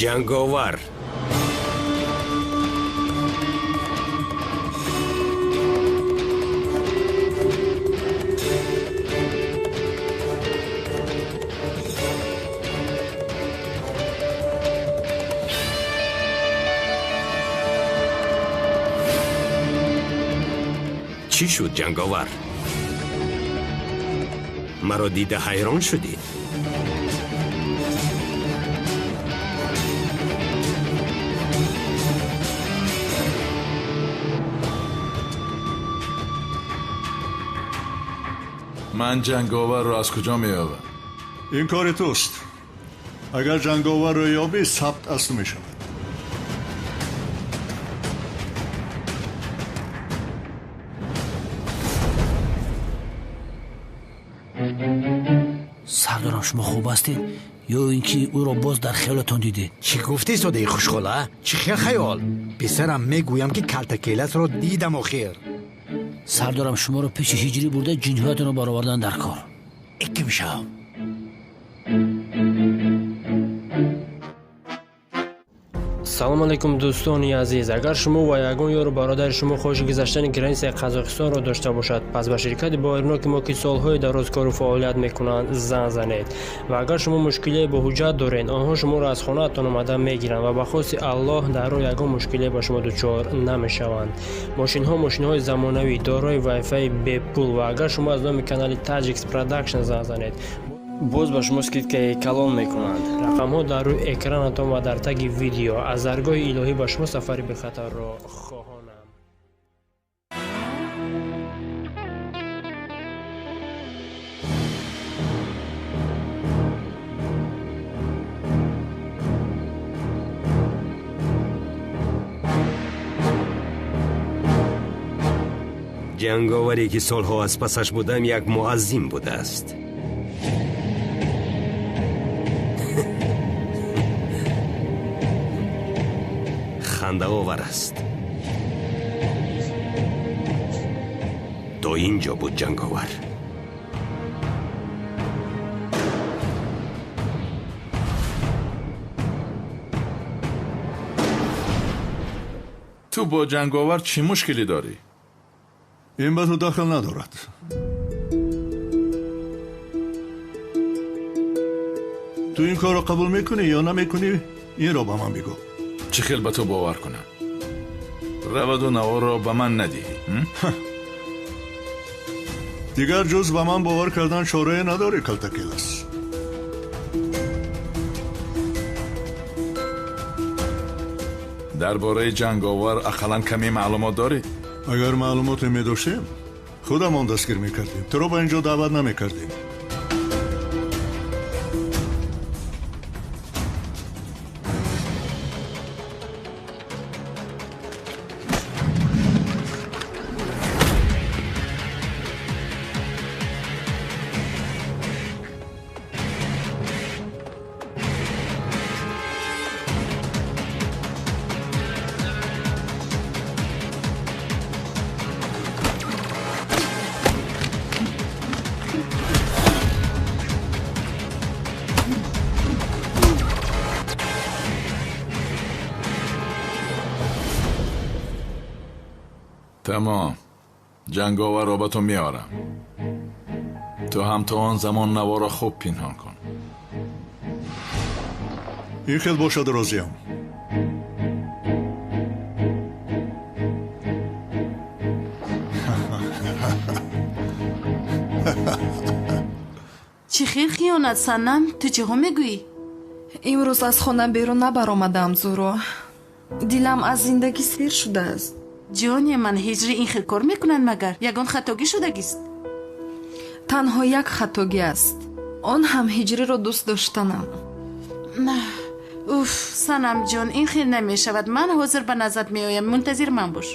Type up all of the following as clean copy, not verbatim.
Ҷанговар. Чӣ шуд, ҷанговар? Маро дида ҳайрон шудӣ? Ман ҷанговарро аз куҷо меёбам? Ин кори туст. Агар ҷанговарро ёбӣ, сабт аз ту мешавад. Сардорам, шумо хуб ҳастед ё ин ки ӯро боз дар хаёлатон дидед? Чӣ гуфтӣ, содаи хушхола? Чӣ хел хаёл? Писарам, мегӯям, ки калтакеласро дидам охир. Сардорам, шуморо пеши ҳиҷрӣ бурда ҷинҳоятонро баровардан дар кор. Икки мешавам. Салом алейкум, дӯстони азиз. Агар шумо ва ягон ёру бародари шумо хоҳиши гузаштани границаи Қазоқистонро дошта бошад, пас ба ширкати боирноки мо, ки солҳои дароз кору фаъолият мекунанд, занг занед. Ва агар шумо мушкилие бо ҳуҷҷат доред, онҳо шуморо аз хонаатон омада мегиранд ва ба хости Аллоҳ дар роҳ ягон мушкилие ба шумо дучор намешаванд. Мошинҳо мошинҳои замонавӣ, дорои вайфаи бепул, ва агар шумо аз номи канали Таҷикс Продакшн занг занед, боз ба шумо скидкаи калон мекунанд. Рақамҳо дар рӯи экранатон ва дар таги видео. Аз даргоҳи илоҳӣ ба шумо сафари бехатарро хоҳонам. Ҷанговаре, ки солҳо аз пасаш будам, як муаззим будааст. Хандаовар аст. То ин ҷо буд ҷанговар. Ту бо ҷанговар чӣ мушкилӣ дорӣ? Ин ба ту дахл надорад. Ту ин корро қабул мекунӣ ё намекунӣ, инро ба ман бигӯ. Чӣ хел ба ту бовар кунам? Раваду наворро ба ман надиҳӣ? Дигар ҷуз ба ман бовар кардан чорае надорӣ, калтакелас. Дар бораи ҷанговар ақаллан каме маълумот дорӣ? Агар маълумоте медоштем, худамон дастгир мекардем, туро ба ин ҷо даъват намекардем. Тамом, ҷанговарро ба ту меорам. Ту ҳам то он замон наворро хуб пинҳон кун. Ин хел бошад, розиям. Чӣ хел хиёнат, Санам? Ту чиҳо мегӯӣ? Имрӯз аз хона берун набаромадам, Зуро. Дилам аз зиндагӣ сер шудааст. Ҷоне ман, ҳиҷрӣ ин хел кор мекунанд магар? Ягон хатогӣ шудагист? Танҳо як хатогӣ аст, он ҳам ҳиҷриро дӯст доштанам. Уф, Санамҷон, ин хел намешавад. Ман ҳозир ба назарат меоям, мунтазир ман бош.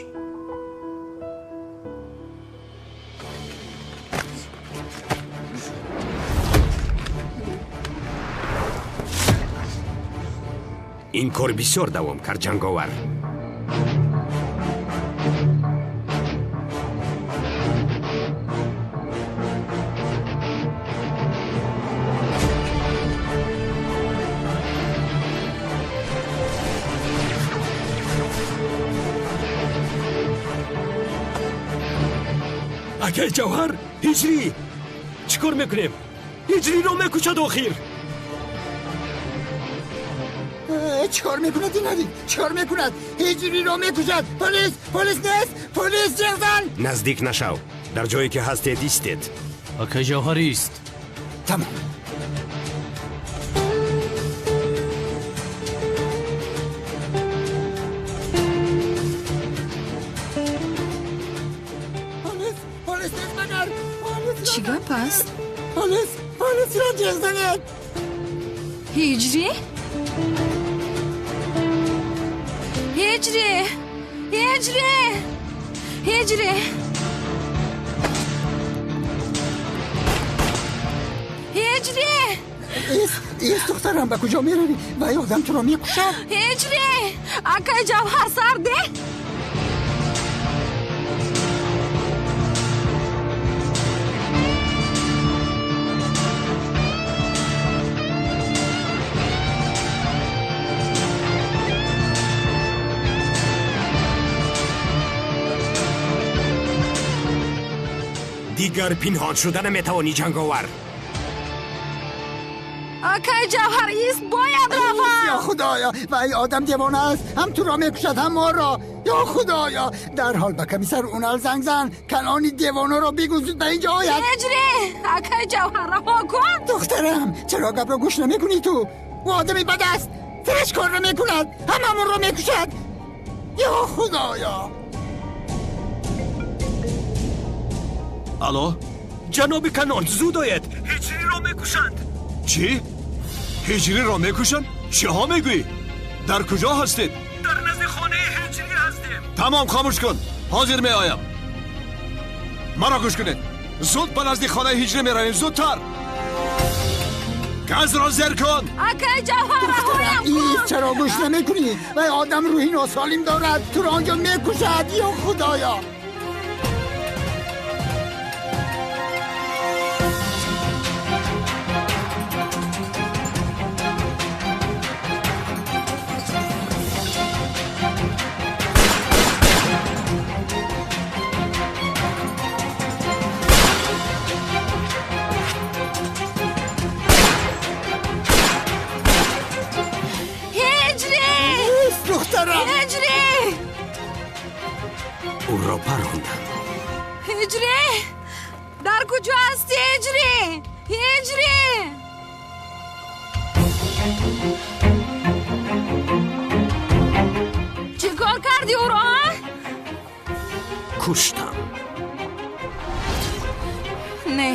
Ин кор бисёр давом кард, ҷанговар. Акай Ҷавҳар, Ҳиҷрӣ! Чӣ кор мекунем? Ҳиҷриро мекушад охир! Чӣ кор мекунад ин ҳариф? Чӣ кор мекунад? Ҳиҷриро мекушад! Полис! Полис нест! Полис ҷеғ зан! Наздик нашав. Дар ҷое ки ҳастед истед. Акай Ҷавҳар ист. Тамом. Полис! Полис нест магар? Чӣ гап аст? Полис! Полисро ҷеғ занед! Ҳиҷрӣ? Ҳиҷрӣ! Ҳиҷрӣ! Ҳиҷрӣ! Ҳиҷрӣ! Ист, ист духтарам, ба куҷо меравӣ? Вай одам туро мекушад. Ҳиҷрӣ! Акай Ҷавҳар сарде? Дигар пинҳон шуда наметавонӣ, ҷанговар. Акай Ҷавҳар ист, бояд равам. Ё Худоё, вай одам девона аст, ҳам туро мекушад, ҳам моро. Ё Худоё, дарҳол ба комиссар Унал занг зан, Канони девонаро бигӯ зуд ба инҷо ояд. Ҳиҷрӣ! Акай Ҷавҳар раҳо кун. Духтарам, чаро гапро гӯш намекунӣ ту? Ӯ одами бад аст, сараш корро мекунад, ҳамамонро мекушад. Ё Худоё! Алло? Ҷаноби Канон, зуд оед! Ҳиҷриро мекушанд! Чӣ? Ҳиҷриро мекушанд? Чиҳо мегӯӣ? Дар куҷо ҳастед? Дар назди хонаи Ҳиҷрӣ ҳастем. Тамом, хомӯш кун. Ҳозир меоям. Маро гӯш кунед. Зуд ба назди хонаи Ҳиҷрӣ меравем, зудтар. Газро зер кун. Акай Ҷавҳар, раҳоям кун. Ист, чаро гӯш намекунӣ? Вай одам рӯҳи носолим дорад, туро онҷо мекушад. Ё Худоё! Ҳиҷрӣ! Ӯро парондам. Ҳиҷрӣ! Дар куҷо ҳастӣ, Ҳиҷрӣ? Ҳиҷрӣ! Чӣ кор кардӣ ӯро, ҳа? Куштам. Не.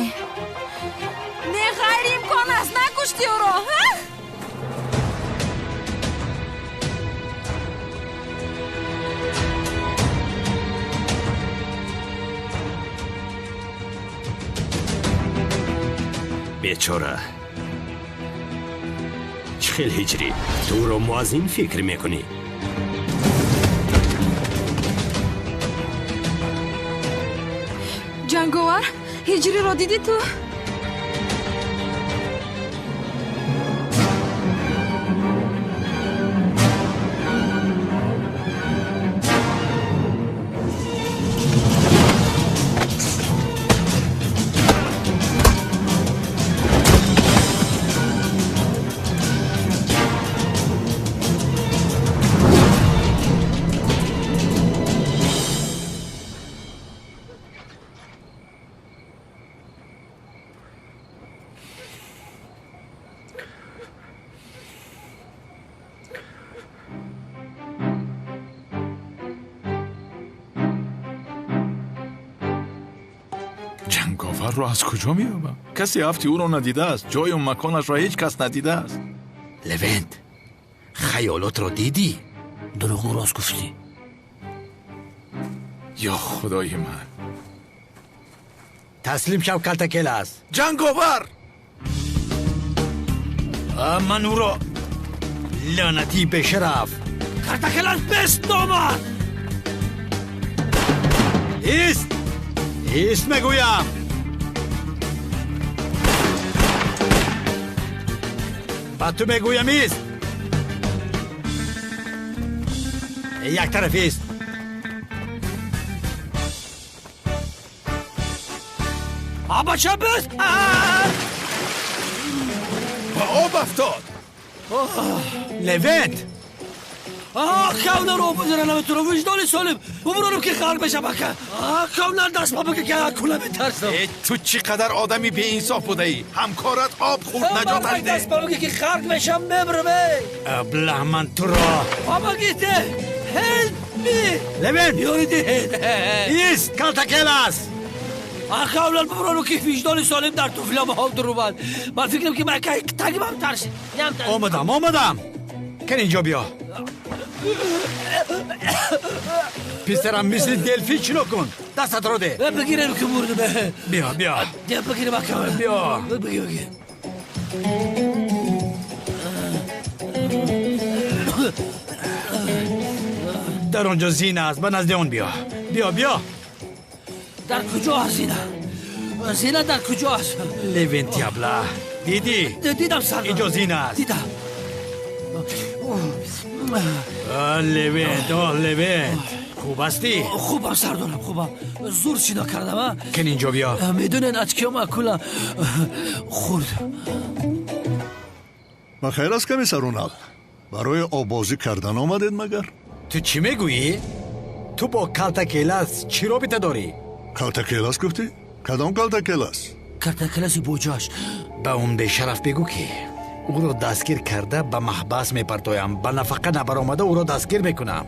Не, ғайриимкон аст, накуштӣ ӯро, ҳа? Бечора. Чӣ хел Ҳиҷрӣ? Ту ӯро муаззин фикр мекунӣ? Ҷанговар, Ҳиҷриро дидӣ ту? Ҷанговарро аз куҷо меёбам? Касе афти ӯро надидааст, ҷою маконашро ҳеҷ кас надидааст. Левент, хаёлотро дидӣ? Дурӯғу рост гуфтӣ. Ё Худои ман! Таслим шав, Калтакелас. Ҷанговар! Ман ӯро лаънатии бешараф. Калтакелас бест номад! Ист! Ист мегӯям! Ба ту мегӯям, ист! Як тараф ист! Бача бис! Ба об афтод. Левент! Кавнар об бизара наметунам, виҷдони солим. Бубуронам ки ғарқ мешам ака. Кавнар даст ба бика ки акула метарсам. Ту чӣ қадар одами беинсоф будаӣ? Ҳамкорат об хӯрд, наҷоташ деҳ. Даст ба бика ки ғарқ мешам, мемирам эй. Аблаҳ, ман туро. Помогите! Help me! Левент! Ёри диҳед. Ист, калтакелас! Акавлар бубуронам ки виҷдони солим дар туфлям ҳол дурумад. Ман фикрам ки ман тагимам тарсид. Омадам, омадам. Кан инҷо биё. Писарам мисли делфин шино кун. Дастатро деҳ. Бигирем ки мурдам. Биё, биё. Бигирем ака. Биё. Бигир, бигир. Дар он ҷо зина аст, ба назди он биё. Биё, биё. Дар куҷо аст зина? Зина дар куҷо аст? Левенти абла. Дидӣ? Дидам сардор. Инҷо зина аст. Дидам. Левент, оҳ Левент. Хуб ҳастӣ? Хубам сардорам, хубам. Зур шино кардам, а? Кан инҷо биё. Медонед аз киём акула хӯрд. Ба хайр аст, комиссар Унал? Барои оббозӣ кардан омадед магар? Ту чӣ мегӯӣ? Ту бо калтакелас чӣ робита дорӣ? Калтакелас гуфтӣ? Кадом калтакелас? Калтакеласи боҷоаш. Ба он бешараф бигӯ ки ӯро дастгир карда ба маҳбас мепартоям, ба нафақа набаромада ӯро дастгир мекунам.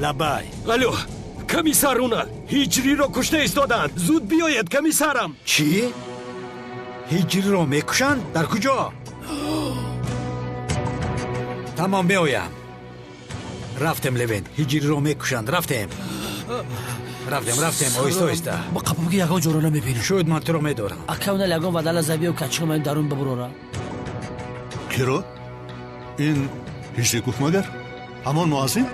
Лабай. Алло, комиссар Унал, ҳиҷриро кушта истодаанд. Зуд биёед, комиссарам. Чӣ? Ҳиҷриро мекушанд? Дар куҷо? Тамом, меоям. Рафтем, Левент, ҳиҷриро мекушанд. Рафтем. Рафтем, рафтем, оҳиста, оҳиста. Ба қапам ки ягон ҷоро намебинам. Шояд ман туро медорам. Ака Унал ягон вадала забиё качиқам ин дарун бибурора. Киро? Ин ҳиҷрӣ гуфт магар? Ҳамон муаззин?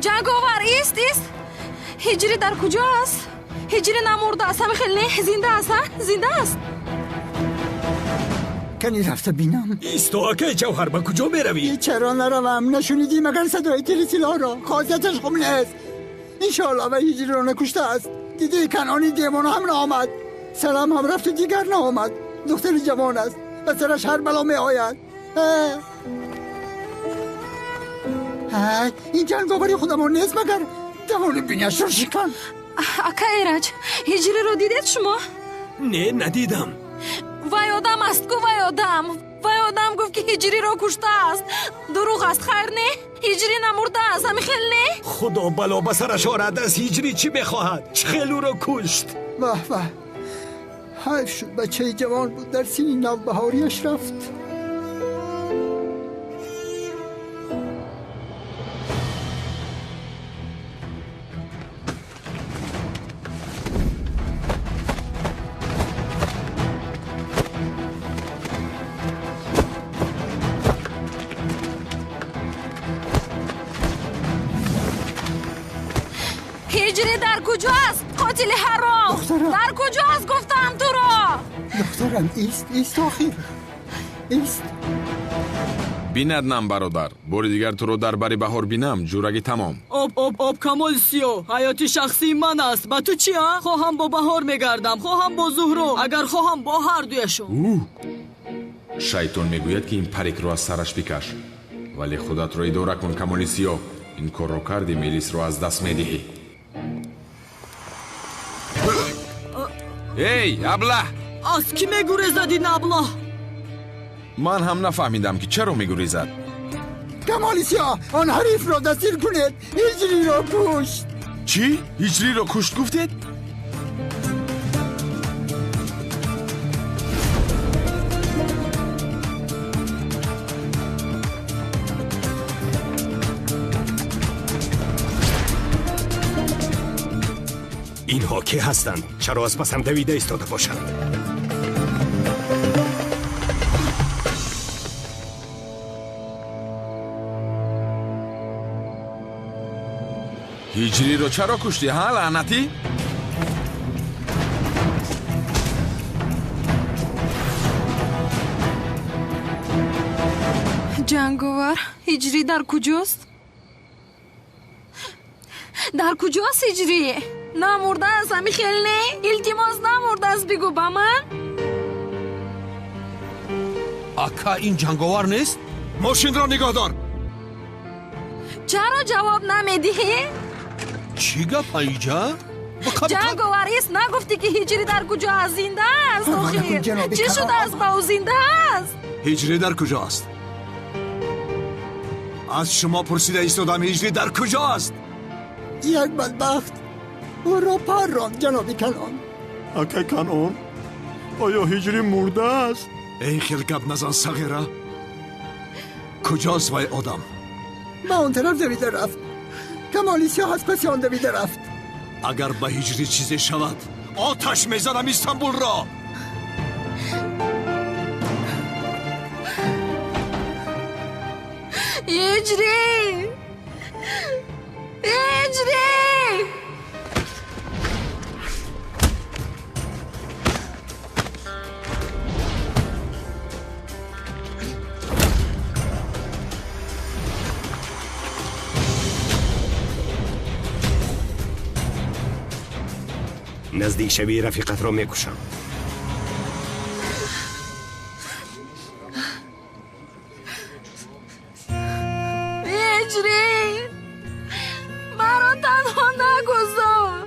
Ҷанговар, ист, ист. Ҳиҷрӣ дар куҷо аст? Ҳиҷрӣ намурдааст, ҳами хел не? Зинда аст, ҳа? Зинда аст. Кани рафта бинам. Исто, акаи Ҷавҳар, ба куҷо меравӣ? Чаро наравам? Нашунидӣ магар садои тири силоҳро? Хосияташ хуб нест. Иншоалло ва ҳиҷриро накуштааст. Дидӣ Канони девона ҳам наомад. Салам ҳам рафту дигар наомад. Духтари ҷавон аст. Ба сараш ҳар бало меояд. Ин ҷанговари худамон нест магар? Давони биняшро шикан. Ака Эраҷ, ҳиҷриро дидед шумо? Не, надидам. Вай одам аст ку, вай одам. Вай одам гуфт ки ҳиҷриро куштааст. Дурӯғ аст, хайр не? Ҳиҷрӣ намурдааст, ҳами хел не? Худо бало ба сараш орад, аз ҳиҷрӣ чӣ мехоҳад? Чӣ хел ӯро кушт? Ваҳ ваҳ, ҳайф шуд, бачаи ҷавон буд, дар синни навбаҳориаш рафт. Ҳиҷрӣ дар куҷо аст? Қотили ҳаром! Дар куҷо аст гуфтам туро? Духтарам, ист, ист, охир. Ист. Бинад нам, бародар. Бори дигар туро дар бари баҳор бинам, ҷурагӣ тамом. Об, об, об, Камоли Сиёҳ. Ҳаёти шахсии ман аст. Ба ту чи, а? Хоҳам бо баҳор мегардам, хоҳам бо Зуҳро, агар хоҳам бо ҳар дуяшон. Шайтон мегӯяд ки ин парикро аз сараш бикаш. Вале худатро идора кун, Камоли Сиёҳ. Ин корро кардӣ, мелисро аз даст медиҳӣ. Эй, аблаҳ! Аз кӣ мегурезад ин аблаҳ? Ман ҳам нафаҳмидам ки чаро мегурезад. Камоли Сиёҳ, он ҳарифро дастгир кунед. Ҳиҷриро кушт. Чӣ? Ҳиҷриро кушт гуфтед? Инҳо кӣ ҳастанд? Чаро аз пасам давида истода бошанд? Ҳиҷриро чаро куштӣ, ҳа, лаънатӣ? Ҷанговар, Ҳиҷрӣ дар куҷост? Дар куҷост Ҳиҷрӣ? Намурдааст, ҳами хел не? Илтимос, намурдааст, бигӯ ба ман. Ака, ин ҷанговар нест? Мошинро нигоҳ дор. Чаро ҷавоб намедиҳӣ? Чӣ гап, аиҷа? Ҷанговар, ист, нагуфтӣ ки Ҳиҷрӣ дар куҷо аст? Зинда аст охир. Чӣ шудааст ба ӯ? Зинда аст? Ҳиҷрӣ дар куҷо аст? Аз шумо пурсида истодам, Ҳиҷрӣ дар куҷо аст? Як бадбахт ӯро парронд, ҷаноби Канон. Акай Канон, оё Ҳиҷрӣ мурдааст? Эй, хел гап назан, сағира. Куҷост вай одам? Ба он тараф давида рафт. Камоли сиёҳ аз паси он давида рафт. Агар ба Ҳиҷрӣ чизе шавад, оташ мезанам Истанбулро. Ҳиҷрӣ! Ҳиҷрӣ! Наздик шавӣ, рафиқатро мекушам. Ҳиҷрӣ, маро танҳо нагузор.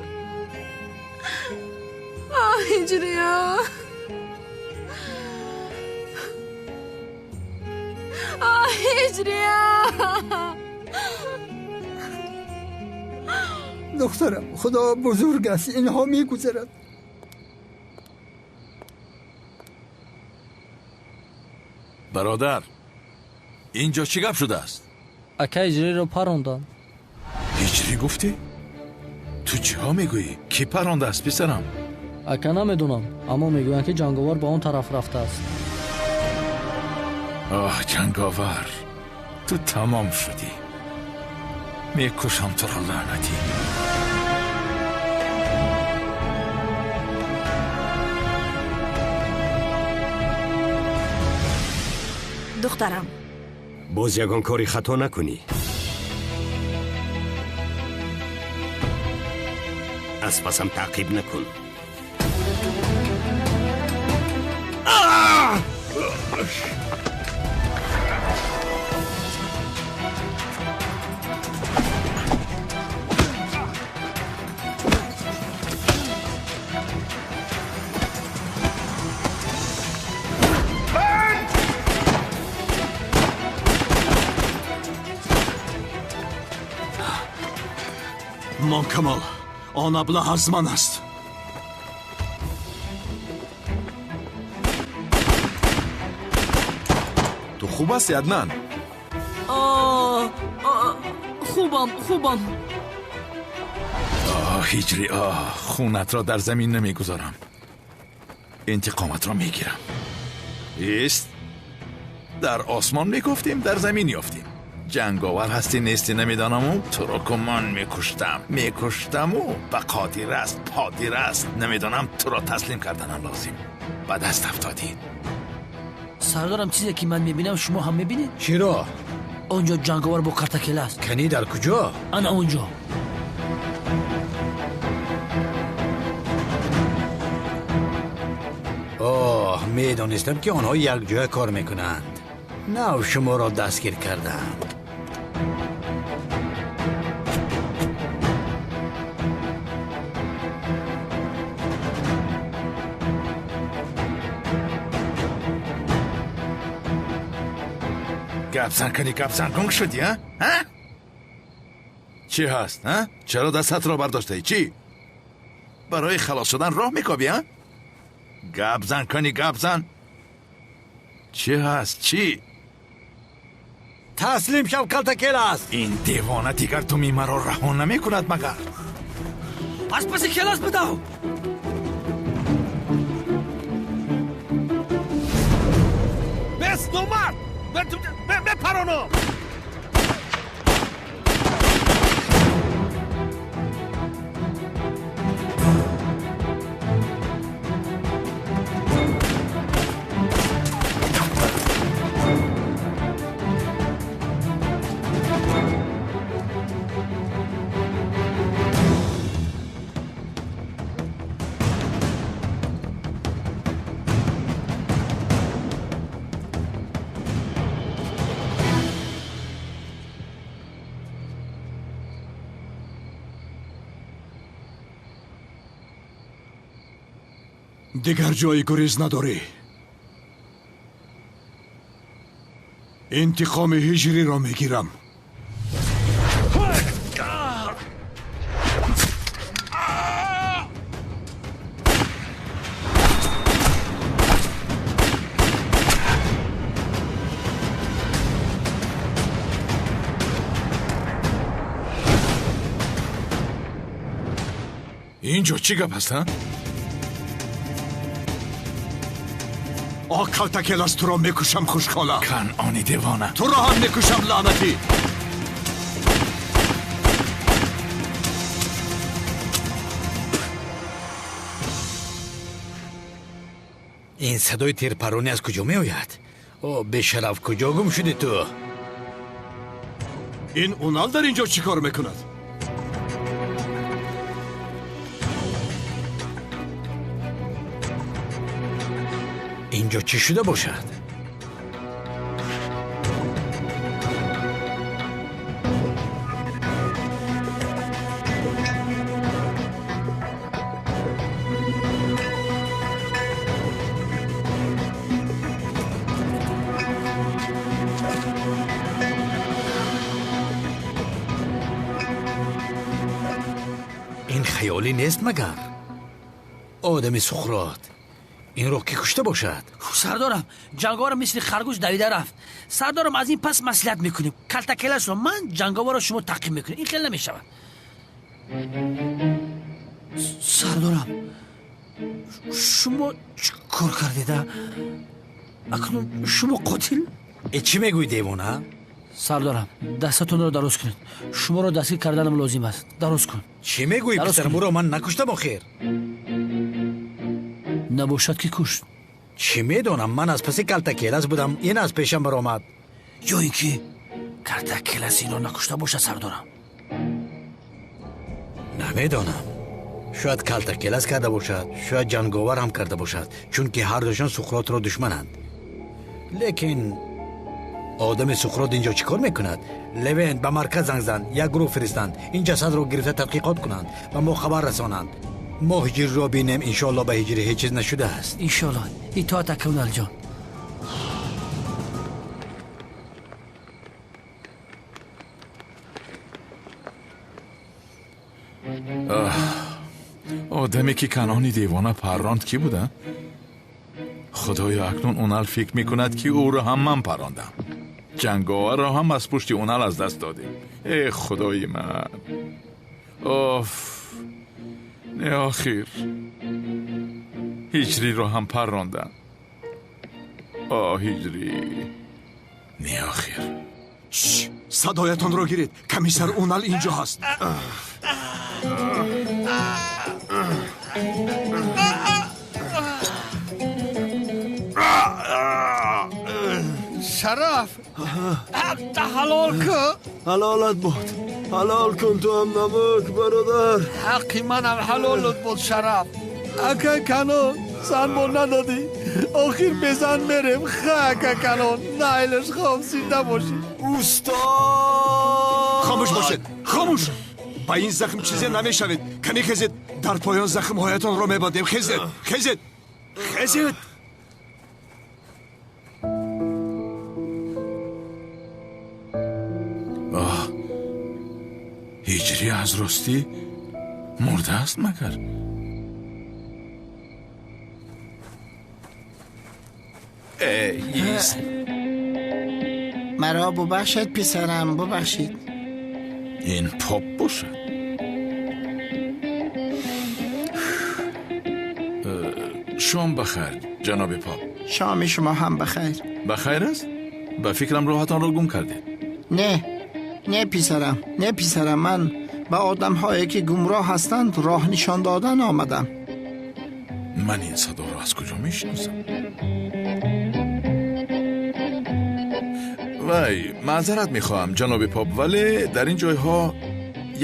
Оҳ, Ҳиҷрӣ, оҳ, Ҳиҷрӣ. Духтарам, худо бузург аст, инҳо мегузарад. Бародар, инҷо чӣ гап шудааст? Ака, Ҳиҷриро паронданд. Ҳиҷрӣ гуфтӣ? Ту чиҳо мегӯӣ? Кӣ парондааст, писарам? Ака, намедонам, аммо мегӯянд ки ҷанговар ба он тараф рафтааст. Оҳ, ҷанговар, ту тамом шудӣ. Мекушам туро, лаънатӣ. Духтарам, боз ягон кори хато накунӣ. Аз пасам таъқиб накун. Мон Камол, он аблаҳ аз ман аст. Ту хуб ҳастӣ, Аднан? Хубам, хубам. Оҳ, Ҳиҷрӣ, оҳ, хунатро дар замин намегузорам. Интиқоматро мегирам. Ист, дар осмон мегуфтем, дар замин ёфтем. Ҷанговар ҳастӣ нестӣ намедонаму, туро гумон мекуштам, мекуштаму ба қодир аст, подир аст, намедонам, туро таслим карданам лозим. Ба даст афтодӣ. Сардарам, чизе ки ман мебинам, шумо ҳам мебинед? Чиро? Он ҷо ҷанговар бо картакела аст. Канӣ, дар куҷо? Ана он ҷо. Оҳ, медонистам ки онҳо якҷоя кор мекунанд. Нав шуморо дастгир кардам. Гапзан кунӣ, гапзан гунг шудӣ, а? А? Чӣ ҳаст, а? Чаро дастатро бардоштаӣ? Чӣ? Барои халос шудан роҳ мекобӣ, а? Гапзан кунӣ, гапзан. Чӣ ҳаст, чӣ? Таслим шав, калтакел аст. Ин девона дигар думи маро раҳо намекунад магар. Аз паси келас бидав. Бес, номард! Мепаронам! Дигар ҷои гурез надорӣ. Интиқоми ҳиҷриро мегирам. Инҷо чӣ гап аст, а? О, калтакелас, туро мекушам, хушкола. Канъони девона. Туро ҳам мекушам, лаънатӣ. Ин садои тирпаронӣ аз куҷо меояд? О, бешараф, куҷо гум шудӣ ту? Ин Унал дар ин ҷо чӣ кор мекунад? Инҷо чӣ шуда бошад? Ин хаёлӣ нест магар? Одами Суқрот инро ки кушта бошад? Сардорам, ҷанговарам мисли харгӯш давида рафт. Сардорам, аз ин пас маслиҳат мекунем. Калтакеласро ман, ҷанговарро шумо таъқиб мекунем. Ин хел намешавад. Сардорам, шумо чӣ кор кардеда? Акнун шумо қотил? Э, чӣ мегӯӣ, девона? Сардорам, дастатонро дароз кунед. Шуморо дастгир карданам лозим аст. Дароз кун. Чӣ мегӯӣ, писарам? Ӯро ман накуштам охир. Набошад ки кушт. Чӣ медонам, ман аз паси калтакелас будам, ин аз пешам баромад. Ё ин ки калтакелас инро накушта бошад, сардорам. Намедонам, шояд калтакелас карда бошад, шояд ҷанговар ҳам карда бошад, чунки ҳардушон Суқротро душмананд. Лекин одами Суқрот инҷо чӣ кор мекунад? Левент, ба марказ занг зан, як гурӯҳ фиристанд, ин ҷасадро гирифта тадқиқот кунанд, ба мо хабар расонанд. Мо ҳиҷриро бинем, иншоалло ба ҳиҷрӣ ҳеҷ чиз нашудааст. Иншоалло. Итоат, ака Уналҷон. Одаме ки Канъони девона парронд кӣ буда? Худоё, акнун Унал фикр мекунад, ки ӯро ҳам ман паррондам. Ҷанговарро ҳам аз пушти Унал аз даст додем. Э, худои ман, оф! Не, охир ҳиҷриро ҳам паррондам. О, ҳиҷрӣ, не, охир. Садоятонро гиред, комиссар Унал инҷо ҳаст. Шараф, ҳалол кун. Ҳалолат бод. Ҳалол кун ту ҳам, намук бародар. Ҳаққи манам ҳалолат бод, Шараф. Ака Канон, зан мо надодӣ, охир безан мерем. Ха, ака Канон, найлаш, хом зинда бошӣ. Устод, хомӯш бошед, хомӯш. Ба ин захм чизе намешавед. Кани хезед, дар поён захмҳоятонро мебандем. Хезед, хезед, хезед. Оҳ, ҳиҷрӣ аз ростӣ мурдааст магар? Ист. Маро бубахшед, писарам, бубахшед. Ин поп бошад. Шом бахайр, ҷаноби поп. Шоми шумо ҳам бахайр. Бахайр аст? Ба фикрам роҳатонро гум кардед. Не, не, писарам, не, писарам, ман ба одамҳое ки гумроҳ ҳастанд роҳ нишон додан омадам. Ман ин садоро аз куҷо мешиносам? Вай, маъзарат мехоҳам, ҷаноби поп, вале дар ин ҷойҳо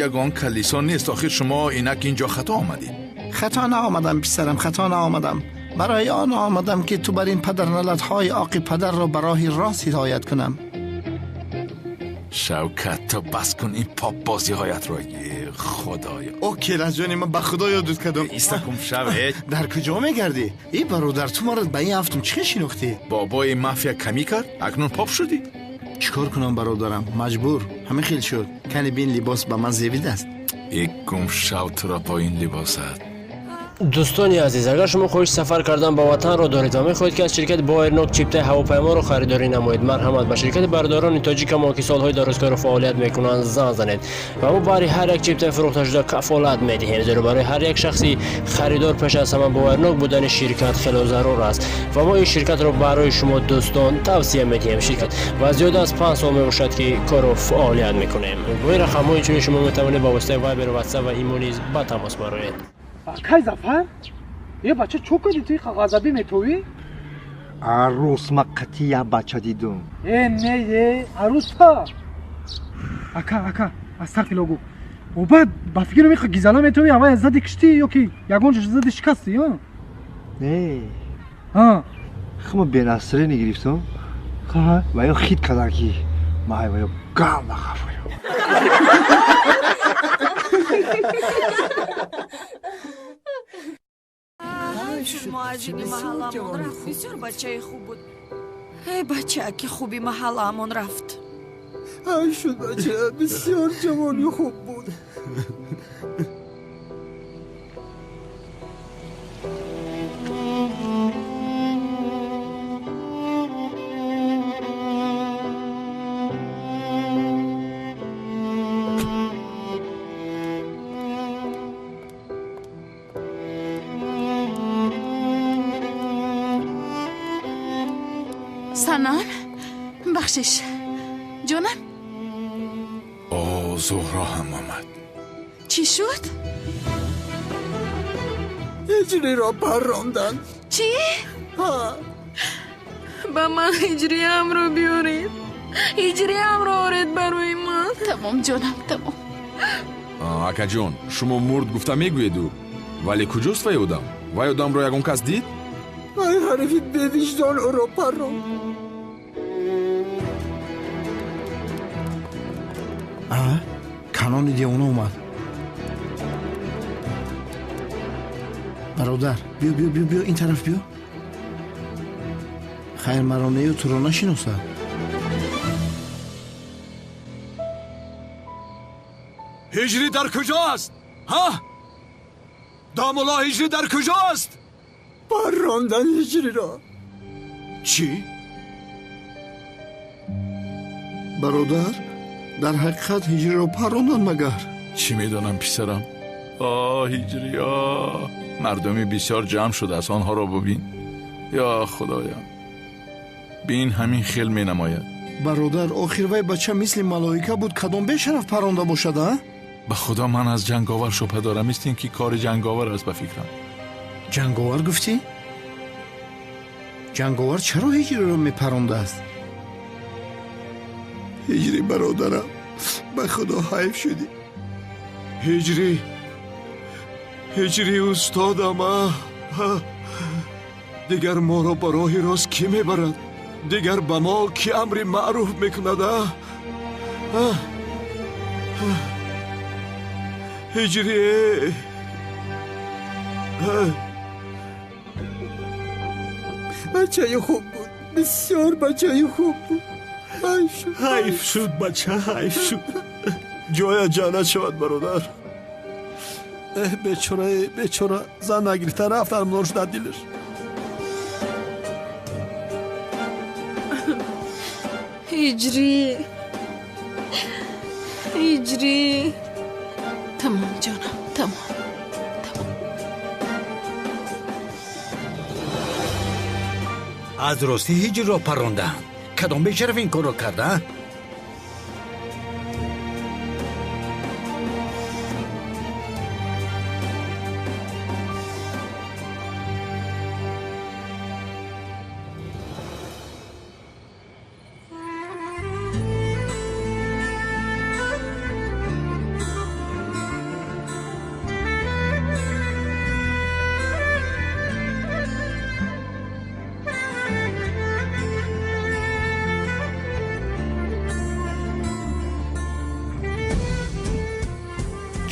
ягон калисо нест. Охир шумо инак ин ҷо хато омадед. Хато наомадам, писарам, хато наомадам. Барои он омадам, ки ту бар ин падарналатҳои оқи падарро ба роҳи рост ҳидоят кунам. Шавкат, ту бас кун ин попбозиҳоятро. Худоё, о келаҷони, ман ба худо ёдут кардам. Истакум шавед. Дар куҷо мегардӣ? И бародар, ту маро ба ин афтум чӣ шинохтӣ? Бобои мафия камӣ кард, акнун поп шудӣ. Чӣ кор кунам, бародарам, маҷбур, ҳамин хел шуд. Кани бин, либос ба ман зебидааст. Э, гум шав туро бо ин либосат. Дӯстони азиз, агар шумо хоҳиши сафар кардан ба ватанро доред ва мехоҳед, ки аз ширкати Боэрнок чиптаи ҳавопайморо харидорӣ намоед, марҳамат, ба ширкати бародарони тоҷикамо, ки солҳои дарозкору фаъолият мекунанд, занг занед ва мо баҳри ҳар як чиптаи фурӯхташуда кафолат медиҳем, зеро барои ҳар як шахси харидор пеш аз ҳама боварнок будани ширкат хело зарур аст ва мо ин ширкатро барои шумо дӯстон тавсия медиҳем. Ширкат ва зиёда аз 5 сол мебошад, ки кору фаъолият мекунем. Бо ин рақамҳо инчунин шумо метавонед ба воситаи Вайбер, Ватсап ва Имо низ ба тамос бароед. Акай Зафар, е бача, чо кардӣ ту, ғазабӣ метовӣ? Арӯс ма қатӣ як бача дидум. Э, не, е арӯса. Ака, ака, астағфирулло гу. Баъд ба фикрам иқа гизала метовӣ, аввал зади киштӣ ё ки ягон ҷо зади шикастӣ, ё? Не. Ҳа. Хума бенасрини гирифтум. Ва ё хит кардам, ки май ва ё ганда хафаю. Муаҷини маҳалламон рафт, бисёр бачаи хуб буд. Эй, бачааки хуби маҳалламон рафт. Ай шуд бача, бисёр ҷавони хуб буд. Санам, бахшиш, ҷонам. О, Зуҳро ҳам омад. Чӣ шуд? Ҳиҷриро парронданд. Чӣ? Ба ман ҳиҷриямро биёред, ҳиҷриямро оред барои ман. Тамом, ҷонам, тамом. Акаҷон, шумо мурд гуфта мегӯеду, вале куҷост вай одам? Вай одамро ягон кас дид? Вай ҳарифи бевиҷдон ӯро парронд. А, Канони девона омад. Бародар, биё, биё, биё, биё, ин тараф биё. Хайр, маро нею туро нашиносад. Ҳиҷрӣ дар куҷоаст, ҳа, домулло? Ҳиҷрӣ дар куҷоаст? Паррондан ҳиҷриро. Чӣ? Бародар, дар ҳақиқат ҳиҷриро парронданд магар? Чӣ медонам, писарам. О, ҳиҷрӣ, о, мардуми бисёр ҷамъ шудааст, онҳоро бубин. Ё худоям, бин, ҳамин хел менамояд. Бародар, охир вай бача мисли малоика буд, кадом бешараф парронда бошад, а? Ба худо, ман аз ҷанговар шубҳа дорам. Мисли ин ки кори ҷанговар аст, ба фикрам. Ҷанговар гуфтӣ? Ҷанговар чаро ҳиҷриро мепарондааст? Ҳиҷрӣ, бародарам, ба худо ҳайф шудӣ. Ҳиҷрӣ, ҳиҷрӣ, устодам, дигар моро ба роҳи рост кӣ мебарад? Дигар ба мо кӣ амри маъруф мекунад? Ҳиҷрӣ. Бачаи хуб буд, бисёр бачаи хуб буд. Ҳайф шуд, бача, ҳайф шуд. Ҷоя ҷаннат шавад, бародар. Эҳ, бечора, бечора, зан нагирифта рафт, армонор шуда дилаш. Ҳиҷрӣ, ҳиҷрӣ. Тамом, ҷонам, тамом. Аз ростӣ ҳиҷрро паррондаанд? Кадом бешараф ин корро карда?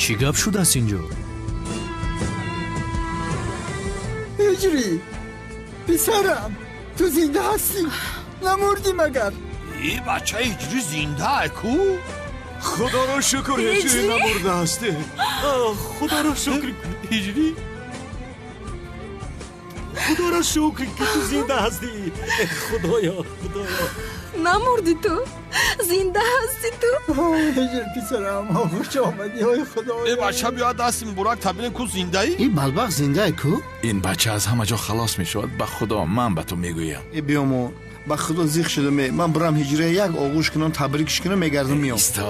Чӣ гап шудааст инҷо? Ҳиҷрӣ, писарам, ту зинда ҳастӣ? Намурдӣ магар? И бача ҳиҷрӣ зинда ку? Худоро шукр, ҳиҷрӣ намурда ҳастӣ. Худоро шукр, ҳиҷрӣ. Худоро шукр, ки ту зинда ҳастӣ. Худоё, худоё. Намурдӣ ту? Зинда ҳастӣ ту? Ҳиҷр писарам, хуш омадӣ, ой худоё. Э бача, биё дасти муборак табинем, ку зиндаӣ? Ин балбақ зиндае ку? Ин бача аз ҳама ҷо халос мешавад, ба худо, ман ба ту мегӯям. Э биёмо, ба худо зиқ шудам, ман бурам ҳиҷрия як оғӯш кунам, табрикш кунам, мегардам меом. Исто,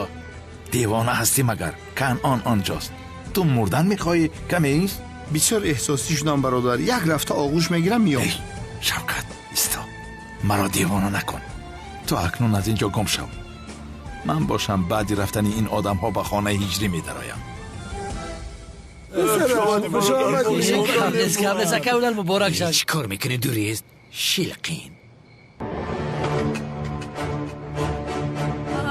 девона ҳастӣ магар? Канъон онҷост. Ту мурдан мехоҳӣ, каме ист? Бисёр эҳсосӣ шудам бародар, як рафта оғӯш мегирам меом. Эй Шавкат, исто, маро девона накун. Ту акнун аз ин ҷо гум шав. Ман бошам баъди рафтани ин одамҳо ба хонаи ҳиҷрӣ медароям. Чӣ кор мекунӣ, дурист? Шилқин.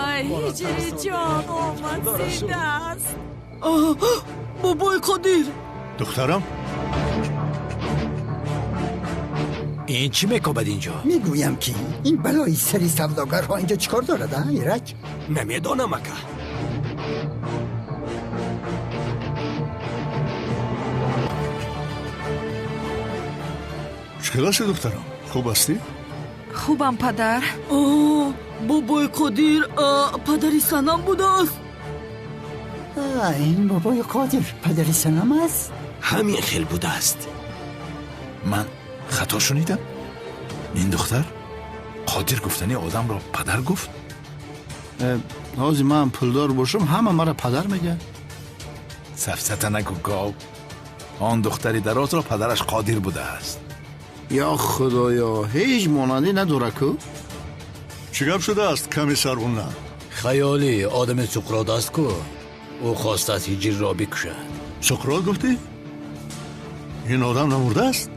Ай, ҳиҷрӣ ҷон омад, зинда аст. Бобои Қодир. Духтарам? Ин чӣ мекобад инҷо? Мегӯям ки ин балои сари савдогарҳо инҷо чӣ кор дорад, а, Ираҷ? Намедонам, ака. Чӣ хел ҳастӣ, духтарам? Хуб ҳастӣ? Хубам, падар. Бобои Қодир падари Санам будааст. Ин бобои Қодир падари Санам аст? Ҳамин хел будааст. Ман хато шунидам? Ин духтар Қодир гуфтани одамро падар гуфт? Ҳозир ман пулдор бошам, ҳама маро падар мегӯяд. Сафсата нагӯ, гов. Он духтари дарозро падараш Қодир будааст. Ё худоё, ҳеҷ монандӣ надора ку? Чӣ гап шудааст, комиссар Унал? Хаёлӣ одами Суқрот аст ку. Ӯ хостааст ҳиҷрро бикушад. Суқрот гуфтӣ? Ин одам намурдааст?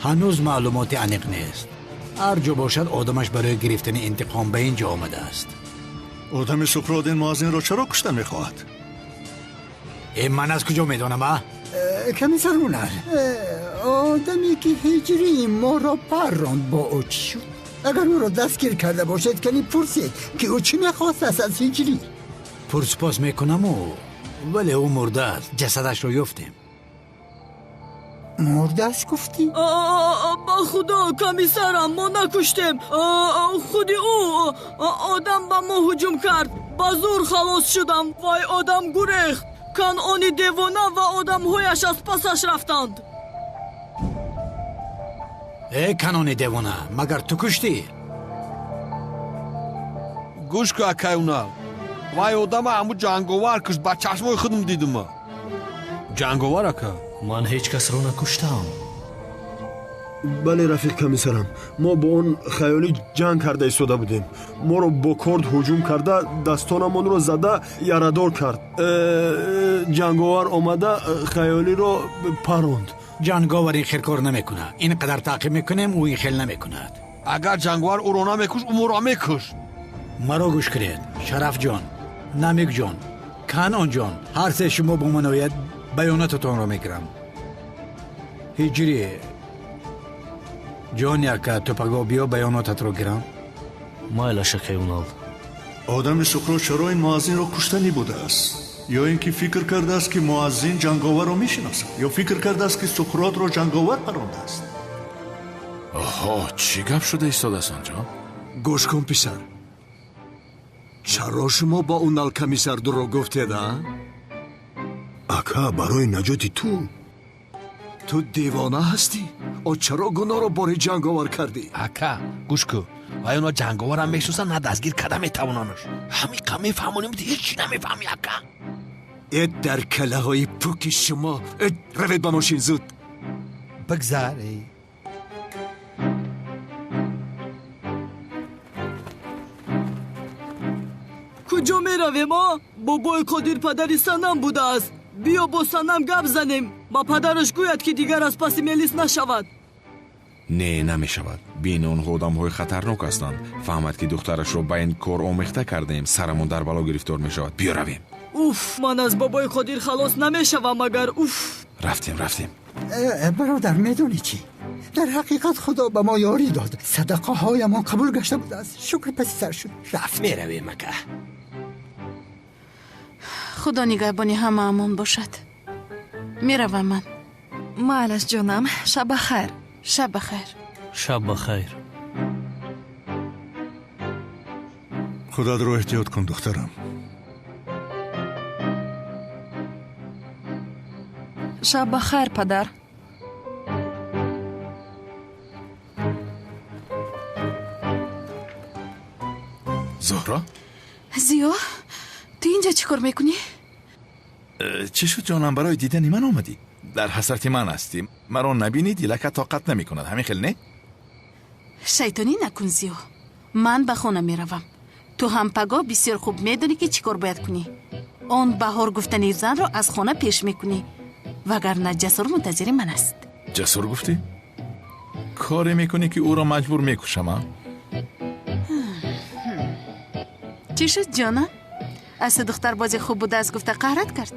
Ҳанӯз маълумоти аниқ нест. Ҳар ҷо бошад, одамаш барои гирифтани интиқом ба ин ҷо омадааст. Одами Суқрот ин муаззинро чаро кушта мехоҳад? Э, ман аз куҷо медонам, а? Комиссар Унал, одаме ки ҳиҷрии моро парронд бо ӯ чӣ шуд? Агар ӯро дастгир карда бошед, кани пурсед, ки ӯ чӣ мехостааст аз ҳиҷрӣ? Пурсупос мекунаму, вале ӯ мурдааст, ҷасадашро ёфтем. Мурдааст гуфтӣ? Ба худо, комиссарам, мо накуштем. Худи ӯ одам ба мо ҳуҷум кард. Ба зур халос шудам. Вай одам гурехт. Канъони девона ва одамҳояш аз пасаш рафтанд. Э, Канъони девона, магар ту куштӣ? Гӯш ку, акай Унал. Вай одама ҳаму ҷанговар кушт, ба чашмои худам дидума. Ҷанговар, ака? Ман ҳеҷ касро накуштам. Бале, рафиқ комиссарам, мо бо он хаёлӣ ҷанг карда истода будем. Моро бо корд ҳуҷум карда, дастонамонро зада ярадор кард. Ҷанговар омада хаёлиро паронд. Ҷанговар ин хел кор намекунад. Ин қадар таъқиб мекунем, ӯ ин хел намекунад. Агар ҷанговар ӯро намекушт, ӯ моро мекушт. Маро гӯш кунед, Шарафҷон, Намикҷон, Канъонҷон, ҳар се шумо бо ман ояд, баёнотатонро мегирам. Ҳиҷрӣ ҷон, яка ту паго биё, баёнотатро гирам. Майлаш, акай Унал. Одами Суқрот чаро ин муаззинро куштанӣ будааст? Ё ин ки фикр кардааст, ки муаззин ҷанговарро мешиносад, ё фикр кардааст, ки Суқротро ҷанговар парондааст? Оҳо, чӣ гап шуда истодааст онҷо? Гӯш кун, писар, чаро шумо ба Унал комиссар дурӯғ гуфтед, а? Ака, барои наҷоти ту. Ту девона ҳастӣ? О чаро гуноҳро бори ҷанговар кардӣ? Ака, гӯш кун, вай оно ҷанговарам мешиносанд, на дастгир карда метавонанаш. Ҳамиқа мефаҳмонем, ҳеҷ чӣ намефаҳмӣ, ака. Э, дар калаҳои пуки шумо! Э, равед ба мошин, зуд! Бигзар. Куҷо меравем, а? Бобои Қодир падари Санам будааст. Биё бо Санам гап занем. Ба падараш гӯяд, ки дигар аз паси Мелис нашавад. Не, намешавад. Бин, онҳо одамҳои хатарнок ҳастанд. Фаҳмад, ки духтарашро ба ин кор омехта кардаем, сарамон дар бало гирифтор мешавад. Биё равем. Уф, ман аз бобои Қодир халос намешавам агар уф. Рафтем, рафтем. Бародар, медонӣ чӣ? Дар ҳақиқат Худо ба мо ёрӣ дод. Садақаҳоямон қабул гашта будааст. Шукр паси сар шуд. Рафт. Меравем, ака. Худо нигаҳбони ҳамаамон бошад. Меравам ман. Майлаш, ҷонам, шаб ба хайр. Шаб ба хайр. Шаб ба хайр. Худатро эҳтиёт кун, духтарам. Шаб ба хайр, падар. Зуҳро? Зиё, ту инҷа чӣ кор мекунӣ? Чӣ шуд, ҷонам, барои дидани ман омадӣ? Дар ҳасрати ман ҳастӣ. Маро набинӣ, дилака тоқат намекунад. Ҳамин хел не? Шайтонӣ накун, Зиё. Ман ба хона меравам. Ту ҳам пагоҳ бисёр хуб медонӣ, ки чӣ кор бояд кунӣ. Он баҳор гуфтани занро аз хона пеш мекунӣ. Вагарна Ҷасур мунтазири ман аст. Ҷасур гуфтӣ? Коре мекунӣ, ки ӯро маҷбур мекушам, а? Чӣ шуд, ҷонам? Аз ту духтарбози хуб будааст гуфта қаҳрат кард?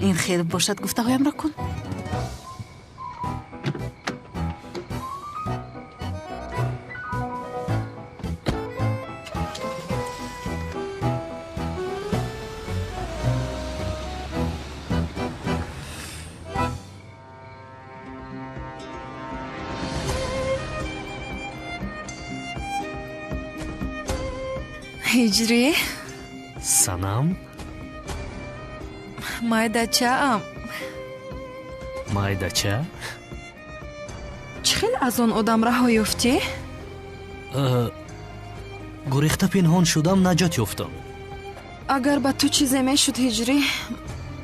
Ин хел бошад, гуфтаҳоямро кун. Ҳиҷрӣ? Санам? Майдачаам. Майдача? Чӣ хел аз он одам раҳо ёфтӣ? Гурехта пинҳон шудам, наҷот ёфтам. Агар ба ту чизе мешуд, Ҳиҷрӣ,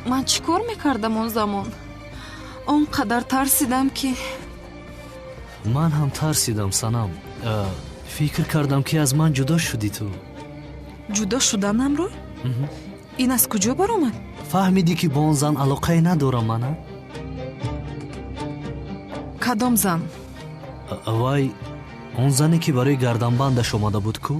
ман чӣ кор мекардам он замон? Он қадар тарсидам, ки Ман ҳам тарсидам, Санам. Фикр кардам, ки аз ман ҷудо шудӣ ту. Ҷудо шуданамро? Ин аз куҷо баромад? Фаҳмидӣ, ки бо он зан алоқае надорам мана? Кадом зан? Вай, он зане, ки барои гарданбандаш омада буд ку?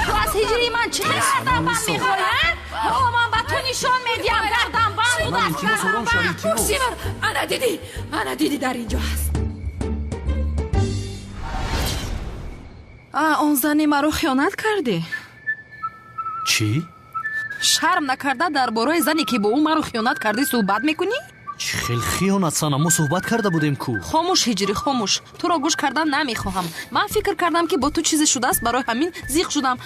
Ту аз ҳиҷрии ман чӣ хел гарданбанд мехоҳӣ? Ҳоло ман ба ту нишон медиҳам, гарданбанд будааст, гарданбанд. Симар, ана дидӣ, ана дидӣ, дар ин ҷо ҳаст. А, он зане маро хиёнат кардӣ? Чӣ? Шарм накарда дар бораи зане, ки бо ӯ маро хиёнат кардӣ, суҳбат мекунӣ? Чӣ хел хиёнат, Санам? Мо суҳбат карда будем ку. Хомӯш, Ҳиҷрӣ, хомӯш. Туро гӯш кардан намехоҳам. Ман фикр кардам, ки бо ту чизе шудааст, барои ҳамин зиқ шудам.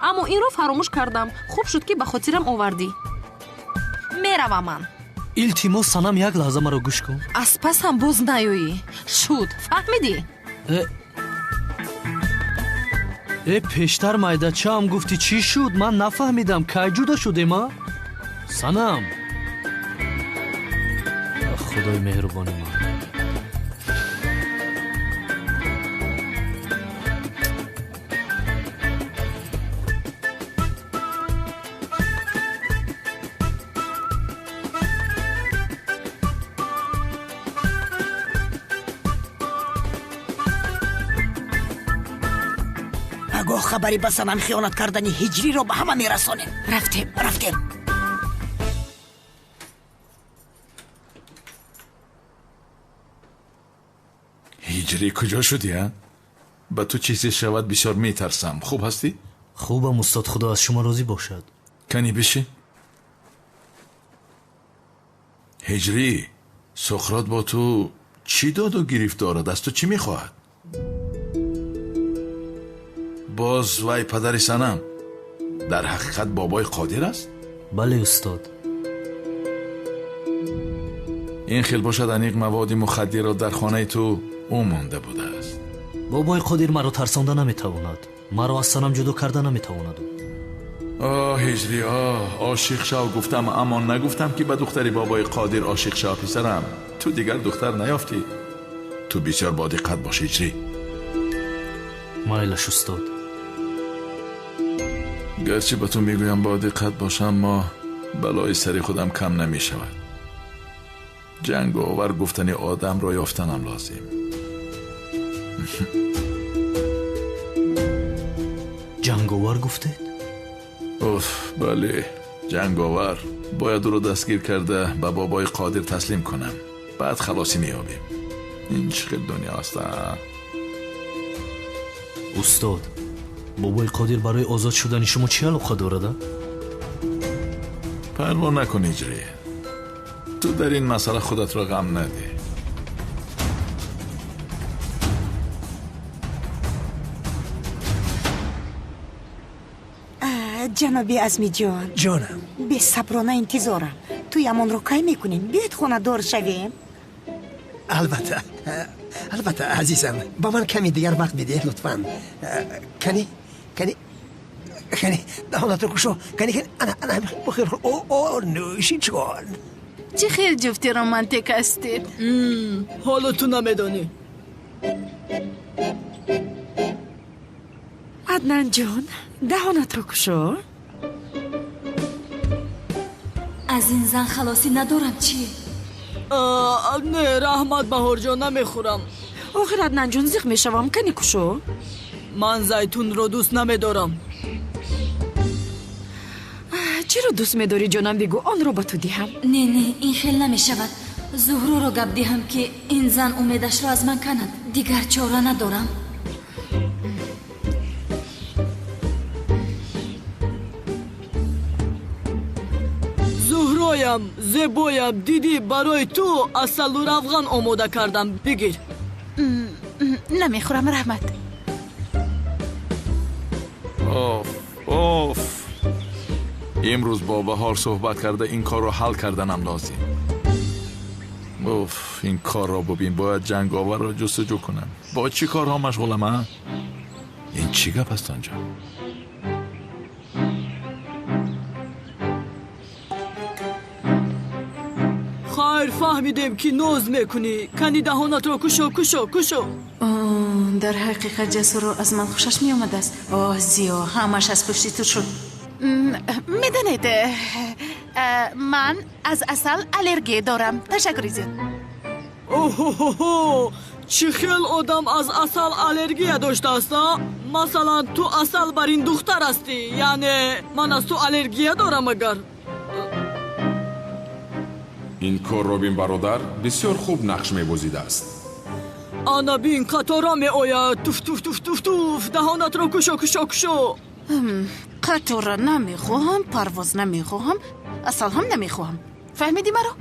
Аммо инро фаромӯш кардам. Хуб шуд, ки ба хотирам овардӣ. Меравам ман. Илтимос, Санам, як лаҳза маро гӯш кун. Аз пасам боз наёӣ. Шуд, фаҳмидӣ? Э, пештар майдачаам гуфтӣ, чӣ шуд? Ман нафаҳмидам, кай ҷудо шудем, а? Санам, Худои меҳрубони ман. Пагоҳ хабари ба Санам хиёнат кардани Ҳиҷриро ба ҳама мерасонем. Рафтем, рафтем. Ҳиҷрӣ, куҷо шудӣ, а? Ба ту чизе шавад, бисёр метарсам. Хуб ҳастӣ? Хубам, устод, Худо аз шумо розӣ бошад. Кани бишин. Ҳиҷрӣ, Суқрот бо ту чӣ доду гирифт дорад? Аз ту чӣ мехоҳад? Боз вай падари Санам дар ҳақиқат бобои Қодир аст? Бале, устод. Ин хел бошад, аниқ маводи мухаддирро дар хонаи ту ӯ монда будааст. Бобои Қодир маро тарсонда наметавонад. Маро аз Санам ҷудо карда наметавонад. Оҳ, Ҳиҷрӣ, оҳ, ошиқ шав гуфтам, аммо нагуфтам, ки ба духтари бобои Қодир ошиқ шав, писарам. Ту дигар духтар наёфтӣ. Ту бисёр бодиққат бош, Ҳиҷрӣ. Майлаш, устод. Гарчи ба ту мегӯям бодиққат бош, аммо балои сари худам кам намешавад. Ҷанговар гуфтани одамро ёфтанам лозим. Ҷанговар гуфтед? Уф, бале, ҷанговар. Бояд ӯро дастгир карда ба бобои Қодир таслим кунам. Баъд халосӣ меёбем. Ин чӣ хел дунё аст, а? Устод, бобои Қодир барои озод шудани шумо чӣ алоқа дорад? Парво накун, Ҳиҷрӣ. Ту дар ин масъала худатро ғам надеҳ. Ҷаноби Азмиҷон. Ҷонам. Бесаброна интизорам. Туямонро кай мекунем? Биёед хонадор шавем. Албатта, албатта, азизам. Ба ман каме дигар вақт бидеҳ, лутфан. Кани, кани, кани, даҳонатро кушо. Кани, кани, ана, ана, бихӯр. О, о, нӯши ҷон. Чӣ хел ҷуфти романтик ҳастед. Ҳоло ту намедонӣ. Аднанҷон, даҳонатро кушо. Аз ин зан халосӣ надорам, чӣ? Не, раҳмат, Баҳорҷон, намехӯрам. Охир, Аднанҷон, зиқ мешавам, кани кушо. Ман зайтунро дӯст намедорам. Чиро дӯст медорӣ, ҷонам, бигӯ, онро ба ту диҳам. Не, не, ин хел намешавад. Зуҳроро гап диҳам, ки ин зан умедашро аз ман канад. Дигар чора надорам. Зуҳроям, зебоям, дидӣ, барои ту асалу равған омода кардам. Бигир. Намехӯрам, раҳмат. Оф, оф. Имрӯз бо Баҳор суҳбат карда ин корро ҳал карданам лозим. Уф, ин корро бубин, бояд ҷанговарро ҷустуҷӯ кунам. Бо чӣ корҳо машғулам, а? Ин чӣ гап аст онҷо? Хайр, фаҳмидем, ки ноз мекунӣ. Кани даҳонатро кушо, кушо, кушо. Дар ҳақиқат Ҷасурро аз ман хушаш меомадааст. Оҳ, Зиё, ҳамаш аз пушти ту шуд. Медонед, ман аз асал аллергия дорам. Ташаккури зиёд. Оҳоҳо, чӣ хел одам аз асал аллергия доштааст, а? Масалан, ту асал бар ин духтар ҳастӣ, яъне ман аз ту аллергия дорам агар. Ин корро бин, бародар, бисёр хуб нақш мебозидааст. Ана бин, қатора меояд. Туф, туф, туф, туф, туф. Даҳонатро кушо, кушо, кушо. Қатора намехоҳам, парвоз намехоҳам, асал ҳам намехоҳам. Фаҳмидӣ маро?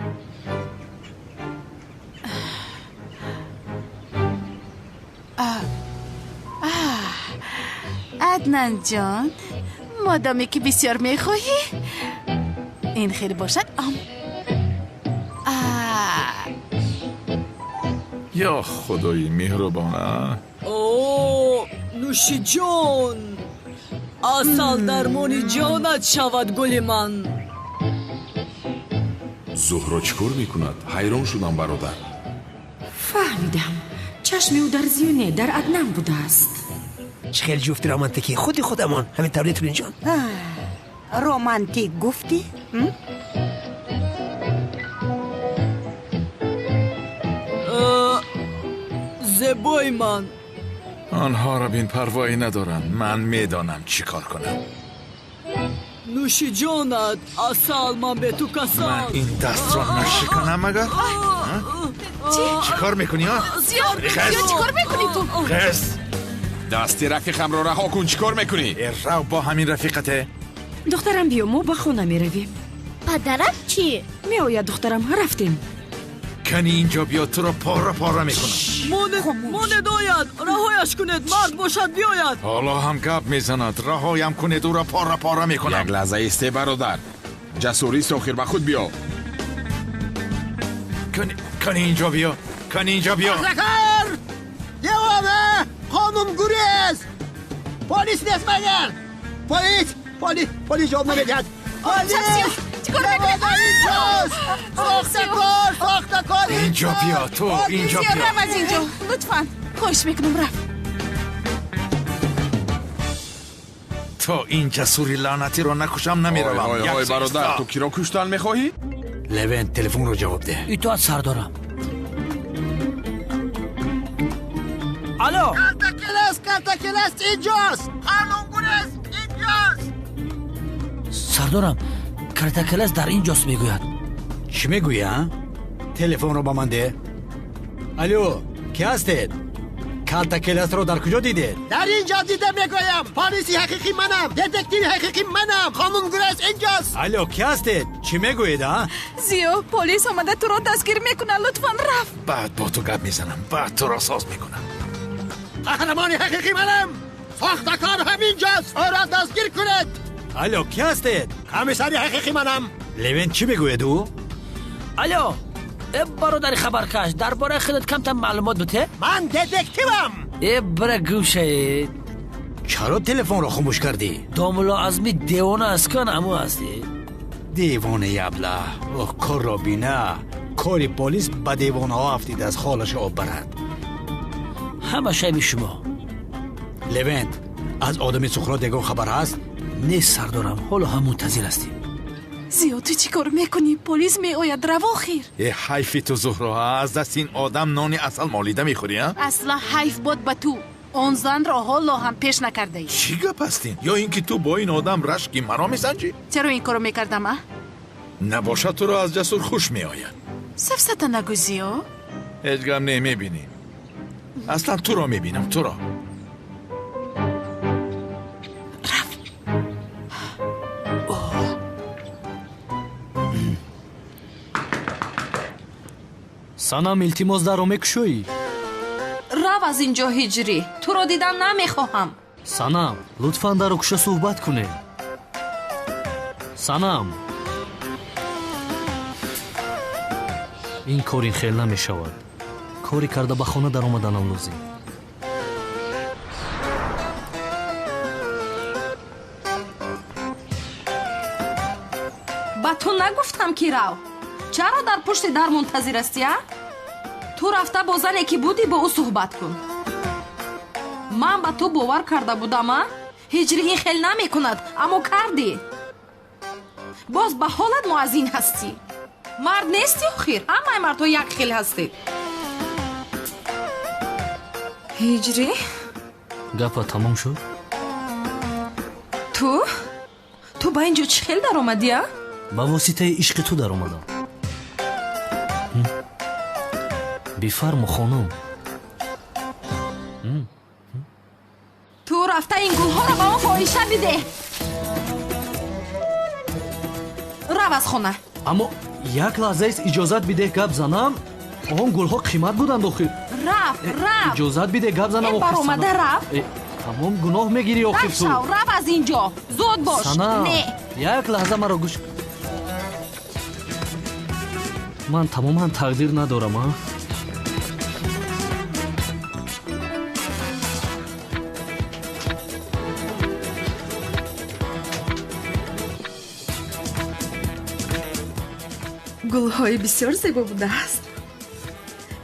Аднанҷон, модоме ки бисёр мехоҳӣ, ин хел бошад. Ам ё худои меҳрубон, а? О, нӯшиҷон, асал дармони ҷонат шавад, гули ман. Зуҳро чӣ кор мекунад? Ҳайрон шудам, бародар. Фаҳмидам, чашми ӯ дар Зиё не, дар Аднан будааст. Чӣ хел ҷуфти романтикӣ, худи худамон ҳамин тавре, Тулинҷон. Романтик гуфтӣ? Зебои ман. Онҳоро бин, парвоӣ надоранд. Ман медонам чӣ кор кунам. Нӯшиҷонат, асал, ман бе ту касал. Ман ин дастро нашиканам агар? Чӣ кор мекунӣ, а? Зиё, чӣ кор мекунӣ ту? Хес! Дасти рафиқамро раҳо кун, чӣ кор мекунӣ? Рав бо ҳамин рафиқате. Духтарам, биё, мо ба хона меравем. Падарат чӣ? Меояд, духтарам, рафтем. Кани инҷо биё, туро пора пора мекунам. Монед, ояд, раҳояш кунед, мард бошад биёяд. Ҳоло ҳам гап мезанад, раҳоям кунед, ӯро пора пора мекунам. Як лаҳза исте, бародар. Ҷасурист, охир ба худ биё. Кани инҷо биё, кани инҷо биё. Сохтакор! Девона! Қонунгурез! Полис нест магар? Полис! Полис! Полис ҷавоб намедиҳад. Полис! Чӣ кор мекунӣ? Инҷост! Сохтакор! Сохтакор! Инҷо биё, ту инҷо биё. Рав аз инҷо, лутфан. Хоҳиш мекунам, рав. То ин ҷасури лаънатиро накушам, намеравам. Ой, ой, бародар, ту киро куштан мехоҳӣ? Левент, телефонро ҷавоб деҳ. Итоат, сардорам. Алло! Картакелес, картакелес инҷост! Қонунгурез Сардорам, Калтакелас дар ин ҷост мегӯяд. Чӣ мегӯӣ, а? Телефонро ба ман деҳ. Алло, ки ҳастед? Калтакеласро дар куҷо дидед? Дар ин ҷо дида мегӯям. Полиси ҳақиқӣ манам, детективи ҳақиқӣ манам. Хонум Грейс инҷост. Алло, ки ҳастед? Чӣ мегӯед, а? Зиё, полис омада туро дастгир мекунад. Лутфан рафт. Баъд бо ту гап мезанам, баъд туро соз мекунам. Қаҳрамони ҳақиқӣ манам. Сохтакор ҳаминҷост. Ӯро дастгир кунед. Алло, ки ҳастед? Комиссари ҳақиқӣ манам. Левент, чӣ мегӯед ӯ? Алло, э бародари хабаркаш, дар бораи худат камтар маълумот бите? Ман детективам. Э бира гӯшаед. Чаро телефонро хомӯш кардӣ? Домулло Азми девона аст, кан аму ҳастӣ. Девонаи аблаҳ. Оҳ, корро бина. Кори полис ба девонаҳо афтидааст, холаша об барад. Ҳама шайби шумо. Левент, аз одами Суқрот ягон хабар ҳаст? Нест, сардорам, ҳоло ҳам мунтазир ҳастем. Зиё, ту чӣ кор мекунӣ? Полис меояд, рав охир. Э ҳайфи ту, Зуҳро, аз дасти ин одам нони асал молида мехӯрӣ, а? Аслан ҳайф бод ба ту. Он занро ҳоло ҳам пеш накардаӣ. Чӣ гап аст ин? Ё ин ки ту бо ин одам рашки маро месанҷӣ? Чаро ин корро мекардам, а? Набошад, туро аз Ҷасур хуш меояд. Сафсата нагӯ, Зиё. Ҳеҷ гап не, мебинем. Аслан туро мебинам, туро. Санам, илтимос, дарро мекушоӣ? Рав аз ин ҷо, Ҳиҷрӣ, туро дидан намехоҳам. Санам, лутфан дарро куша, суҳбат кунем. Санам, ин кор ин хел намешавад. Коре карда ба хона даромаданам лозим. Ба ту нагуфтам, ки рав? Чаро дар пушти дар мунтазир ҳастӣ, а? Ту рафта бо зане, ки будӣ, бо ӯ суҳбат кун. Ман ба ту бовар карда будам, а? Ҳиҷрӣ ин хел намекунад, аммо кардӣ. Боз ба ҳолат муаззин ҳастӣ. Мард нестӣ охир, ҳамаи мардҳо як хел ҳастед. Ҳиҷрӣ? Гапа тамом шуд? Ту? Ту ба ин ҷо чӣ хел даромадӣ, а? Ба воситаи ишқи ту даромадам. Бифармо, хонум. Ту рафта ин гулҳоро ба он фоҳиша бидеҳ. Рав аз хона. Аммо як лаҳзаест, иҷозат бидеҳ гап занам. Он гулҳо қимат буданд охир. Рав, рав. Иҷозат бидеҳ гап занам Э охир. баромада рав. Тамом, гуноҳ мегирӣ охир ту. Шав, рав аз ин ҷо. Зуд бош. Санам, Не. як лаҳза маро гӯш. Ман тамоман тақдир надорам, а? Гулҳои бисёр зебо будааст.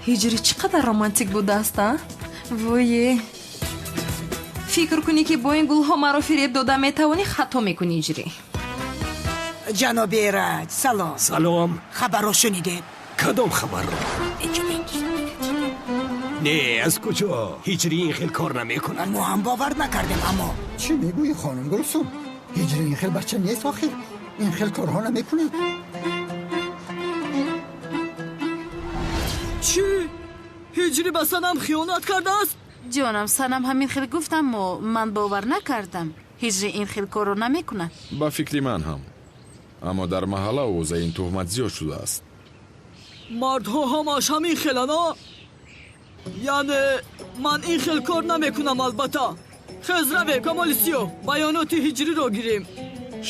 Ҳиҷрӣ чӣ қадар романтик будааст, а? Вое, фикр кунӣ, ки бо ин гулҳо маро фиреб дода метавонӣ, хато мекунӣ, Ҳиҷрӣ. Ҷаноби Эраҷ, салом. Салом. Хабарро шунидед? Кадом хабарро? Не, аз куҷо? Ҳиҷрӣ ин хел кор намекунад. Мо ҳам бовар накардем, аммо Чӣ мегӯӣ, хонум Гулсум? Ҳиҷрӣ ин хел бача нест охир. Ин хел корҳо намекунад. Чӣ? Ҳиҷрӣ ба Санам хиёнат кардааст? Ҷонам, Санам ҳамин хел гуфт, аммо ман бовар накардам. Ҳиҷрӣ ин хел корро намекунад. Ба фикри ман ҳам, аммо дар маҳалла овозаи ин туҳмат зиёд шудааст. Мардҳо ҳамаш ҳамин хеланд, а? Яъне ман ин хел кор намекунам, албатта. Хез, равем, Камоли Сиёҳ, баёноти Ҳиҷриро гирем.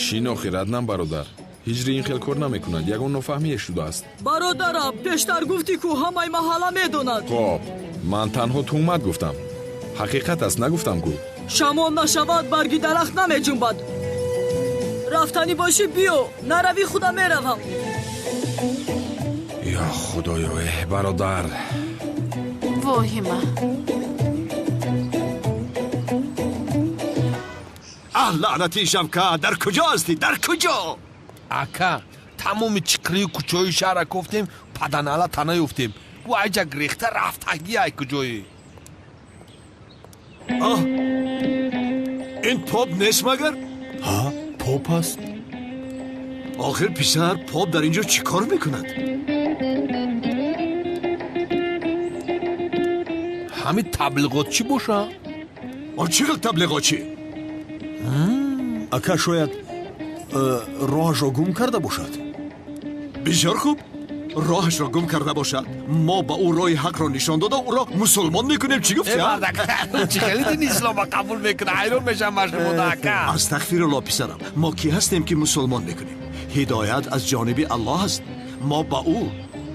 Шин охир, Аднан бародар, Ҳиҷрӣ ин хел кор намекунад, ягон нофаҳмие шудааст. Бародарам, пештар гуфтӣ, ку ҳамаи маҳалла медонад. Хоб, ман танҳо туҳмат гуфтам, ҳақиқат аст нагуфтам ку. Шамол нашавад, барги дарахт намеҷунбад. Рафтанӣ бошӣ, биё, наравӣ, худам меравам. Ё худоё, эҳ бародар. Воҳима. Аҳ, лаънати Шавка, дар куҷо ҳастӣ, дар куҷо? Ака, тамоми чиқрию кӯчаҳои шаҳрра кофтем, паданала та наёфтем. Ӯ айҷа гирехта рафтагӣ ай куҷое. Аҳ, ин поп нест магар? Ҳа, поп аст. Охир писар, поп дар инҷо чӣ кор мекунад? Ҳамин таблиғотчӣ боша? Он чӣ хел таблиғотчӣ? Ака, шояд роҳашро гум карда бошад. Бисёр хуб, роҳашро гум карда бошад. Мо ба ӯ роҳи ҳақро нишон дода, ӯро мусулмон мекунем. Чӣ гуфти? Чӣ хеле дини ислома қабул мекунад? Ҳайрон мешавам машғулода, ака. Астағфирулло, писарам, мо кӣ ҳастем ки мусулмон мекунем? Ҳидоят аз ҷониби Аллоҳ аст. Мо ба ӯ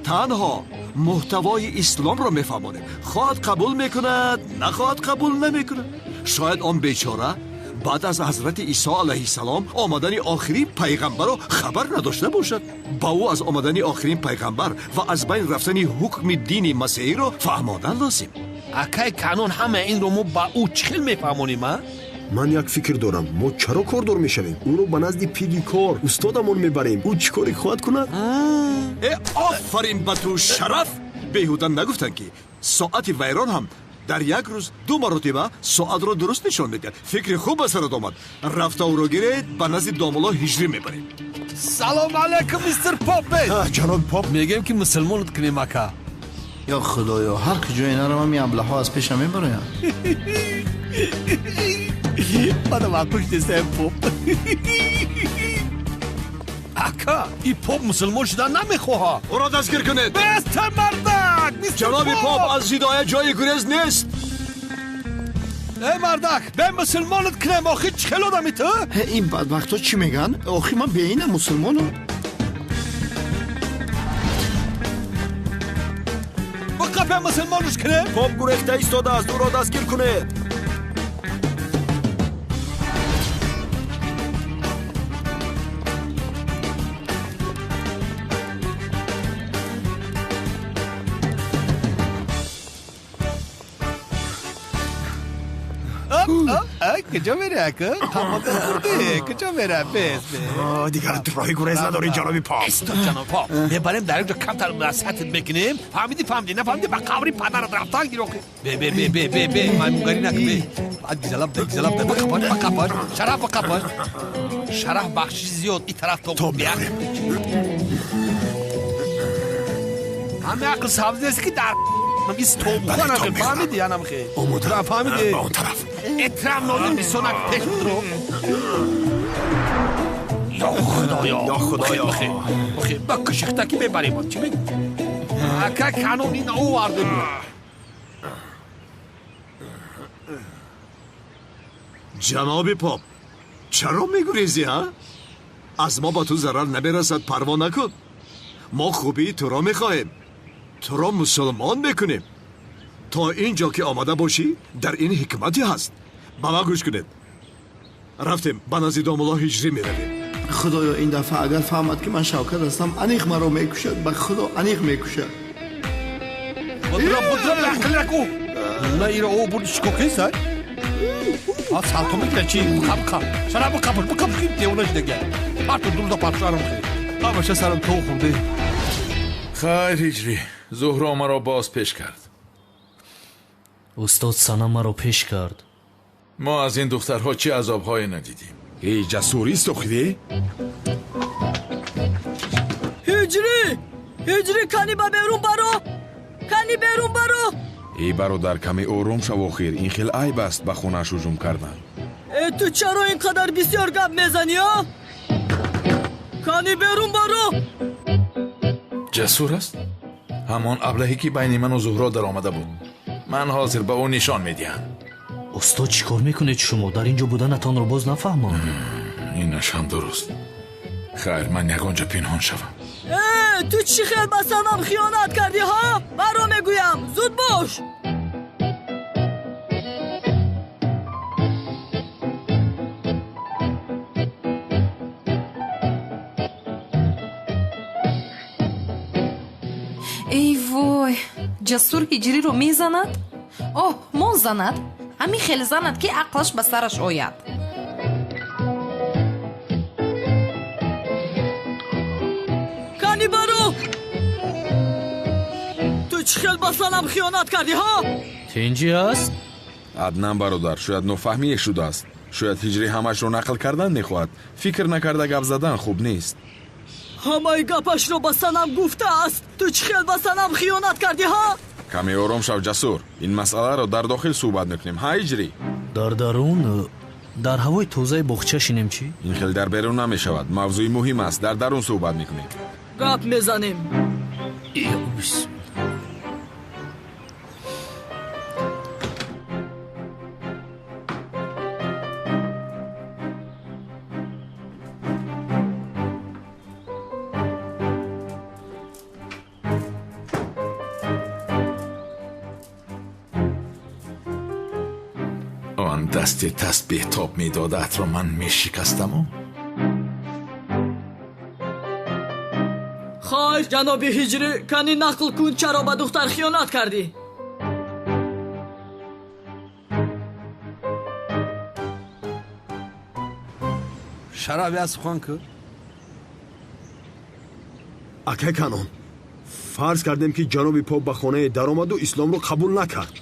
танҳо муҳтавои исломро мефаҳмонем. Хоҳад қабул мекунад, нахоҳад қабул намекунад. Шояд он бечора баъд аз ҳазрати Исо алайҳиссалом омадани охирин пайғамбарро хабар надошта бошад. Ба ӯ аз омадани охирин пайғамбар ва аз байн рафтани ҳукми дини масеҳиро фаҳмодан лозим. Акай Канон, ҳама инро мо ба ӯ чӣ хел мефаҳмонем, а? Ман як фикр дорам. Мо чаро кордор мешавем? Ӯро ба назди пири кор устодамон мебарем. Ӯ чӣ коре хоҳад кунад? Э, офарин ба ту, Шараф! Беҳуда нагуфтанд, ки соати вайрон ҳам дар як рӯз ду маротиба соатро дуруст нишон медиҳад. Фикри хуб ба сарат омад. Рафта ӯро гиред, ба назди домулло Ҳиҷрӣ мебарем. Салом алайкум, мистер Попе. Ҷаноби Поп. Мегӯем, ки мусулмонат кунем, ака. Ё худоё, ҳар куҷое наравам, ин аблаҳҳо аз пешам мебароянд. Мана ман пуштесем, поп. Ака, и поп мусулмон шудан намехоҳад. Ӯро дастгир кунед. Мистер мардак, мистер Ҷаноби поп, аз ҳидоят ҷои гурез нест. Эй мардак, бе мусулмонат кунем, охир чӣ хел одами ту? Ин бадбахтҳо чӣ мегӯянд? Охир ман беина мусулмонам. Биқа, бе мусулмонаш кунем. Поп гурехта истодааст, ӯро дастгир кунед. Куҷо мерӣ, ака? Қамода хӯрдӣ, куҷо мера? Бес, бес. Дигар роҳи гурез надорӣ, ҷаноби поп. Исто, ҷаноб поп. Мебарем дар як ҷо, камтар насиҳатат мекунем. Фаҳмидӣ, фаҳмидӣ, нафаҳмидӣ, ба қабри падарат рафтан гир охи. Бе, бе, бе, бе, бе, бе, маймунгарӣ накун, бе. Баъд гизалаб да, гизалаб да, биқапаш, биқапаш. Шараф биқапаш. Шараф бахшиши зиёд, и тараф то мехӯрем. Ҳама ақл сабз нест, ки дар истобухона фаҳмидӣ, янам хе. Омода. Фаҳмидӣ? Ба он тараф. Эҳтиром нозим бисонак пеш будро. Ё Худоё! Ё Худоё! Бихе, ба кушихтакӣ мебарем, чӣ мегӯ? Ака Канон, ин овардем. Ҷаноби поп, чаро мегурезӣ, а? Аз мо ба ту зарар намерасад, парво накун. Мо хубии туро мехоҳем. Туро мусулмон мекунем. То ин ҷо ки омада бошӣ, дар ин ҳикмате ҳаст. Ба ман гӯш кунед. Рафтем, ба назди домулло Ҳиҷрӣ меравем. Худоё, ин дафъа агар фаҳмад, ки ман Шавкат ҳастам, аниқ маро мекушад. Ба худо, аниқ мекушад. Будра, будра, ақл наку. На иро о бурди чико кисай? А салто мекунад чи? Қап, қап. Шара биқапаш, биқапаш, ки девона шудага. Парту дурда партушарам хе. Ҳамаша сарам то хӯрде. Хайр, Ҳиҷрӣ, Зуҳро маро боз пеш кард. Устод, Санам маро пеш кард. Мо аз ин духтарҳо чӣ азобҳое надидем. Эй, ҷасур истохидӣ? Ҳиҷрӣ! Ҳиҷрӣ, кани ба берун баро! Кани берун баро! Эй бародар, каме ором шав, охир ин хел айб аст ба хонааш ҳуҷум кардан. Э, ту чаро ин қадар бисёр гап мезанӣ, а? Кани берун баро! Ҷасур аст? Ҳамон аблаҳе, ки байни ману Зуҳро даромада буд. Ман ҳозир ба ӯ нишон медиҳам. Устод, чӣ кор мекунед шумо? Дар ин ҷо буданатонро боз нафаҳмам. Инаш ҳам дуруст. Хайр, ман ягон ҷо пинҳон шавам. Э, ту чӣ хел ба Санам хиёнат кардӣ, ҳа? Маро мегӯям, зуд бош! Эй вой, Ҷасур Ҳиҷриро мезанад? Оҳ, мон занад, ҳамин хел занад, ки ақлаш ба сараш ояд. Кани баро! Ту чӣ хел ба Санам хиёнат кардӣ, ҳа? Тинҷӣ аст? Аднан бародар, шояд нофаҳмие шудааст. Шояд Ҳиҷрӣ ҳамашро нақл кардан мехоҳад. Фикр накарда гап задан хуб нест. Ҳамаи гапашро ба Санам гуфтааст. Ту чӣ хел ба Санам хиёнат кардӣ, ҳа? Каме ором шав, Ҷасур. Ин масъаларо дар дохил суҳбат мекунем, ҳа, Ҳиҷрӣ? Дар дарун, дар ҳавои тозаи боғча шинем чӣ? Ин хел дар берун намешавад. Мавзӯи муҳим аст, дар дарун суҳбат мекунем. Гап мезанем. Он дасти тасбеҳ тоб медодаатро ман мешикастаму. Хайр, ҷаноби Ҳиҷрӣ, кани нақл кун, чаро ба духтар хиёнат кардӣ? Шараф я сухан ку. Акай Канон, фарз кардем, ки ҷаноби поп ба хонае даромаду исломро қабул накард.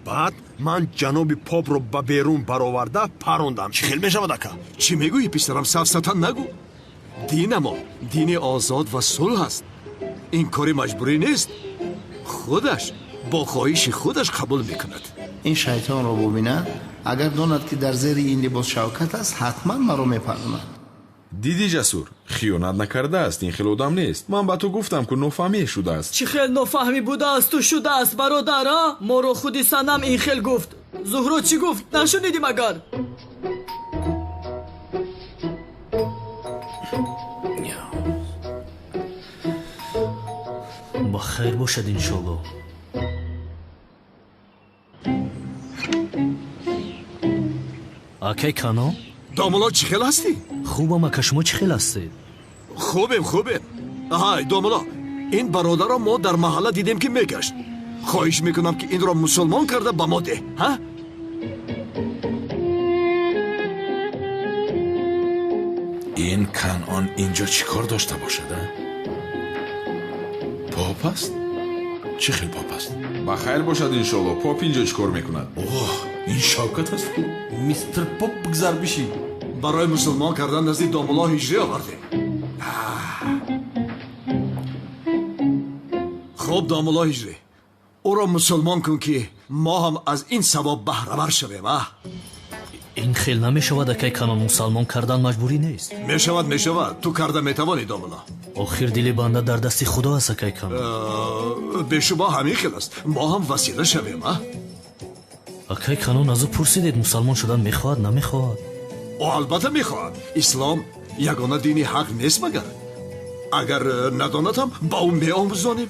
Баъд ман ҷаноби попро ба берун бароварда парондам. Чӣ хел мешавад, ака? Чӣ мегӯӣ, писарам? Сафсата нагӯ. Динамо дини озод ва сулҳ аст. Ин кори маҷбурӣ нест. Худаш бо хоҳиши худаш қабул мекунад. Ин шайтонро бубинад, агар донад, ки дар зери ин либос Шавкат аст, ҳатман маро мепардонад. Дидӣ, Ҷасур, хиёнат накардааст, ин хел одам нест. Ман ба ту гуфтам, ку нофаҳмӣ шудааст. Чӣ хел нофаҳмӣ будаасту шудааст, бародар, а? Моро худи Санам ин хел гуфт. Зуҳро чӣ гуфт, нашунидӣ магар? Ба хайр бошад, иншолло. Акай Канон? Домулло, чӣ хел ҳастӣ? Хубам, ака, шумо чӣ хел ҳастед? Хубем, хубем. Ҳай, домулло, ин бародарро мо дар маҳалла дидем, ки мегашт. Хоҳиш мекунам, ки инро мусулмон карда ба мо деҳ, ҳа? Ин Канон инҷо чӣ кор дошта бошад, а? Поп аст? Чӣ хел поп аст? Ба хайр бошад, иншолло. Поп инҷо чӣ кор мекунад? Оҳ, ин Шавкат аст ку. Мистер Поп, бигзар, бишин. Барои мусулмон кардан назди домулло Ҳиҷрӣ овардем. Хуб, домулло Ҳиҷрӣ, ӯро мусулмон кун, ки мо ҳам аз ин савоб баҳравар шавем, а? Ин хел намешавад, акай Канон, мусалмон кардан маҷбурӣ нест. Мешавад, мешавад, ту карда метавонӣ, домулло. Охир дили банда дар дасти Худо аст, акай Канон. Бешубҳа, ҳамин хел аст. Мо ҳам васила шавем, а? Акай Канон, аз ӯ пурсидед, мусалмон шудан мехоҳад, намехоҳад? Ӯ албатта мехоҳад. Ислом ягона дини ҳақ нест магар? Агар надонад ҳам, ба ӯ меомӯзонем.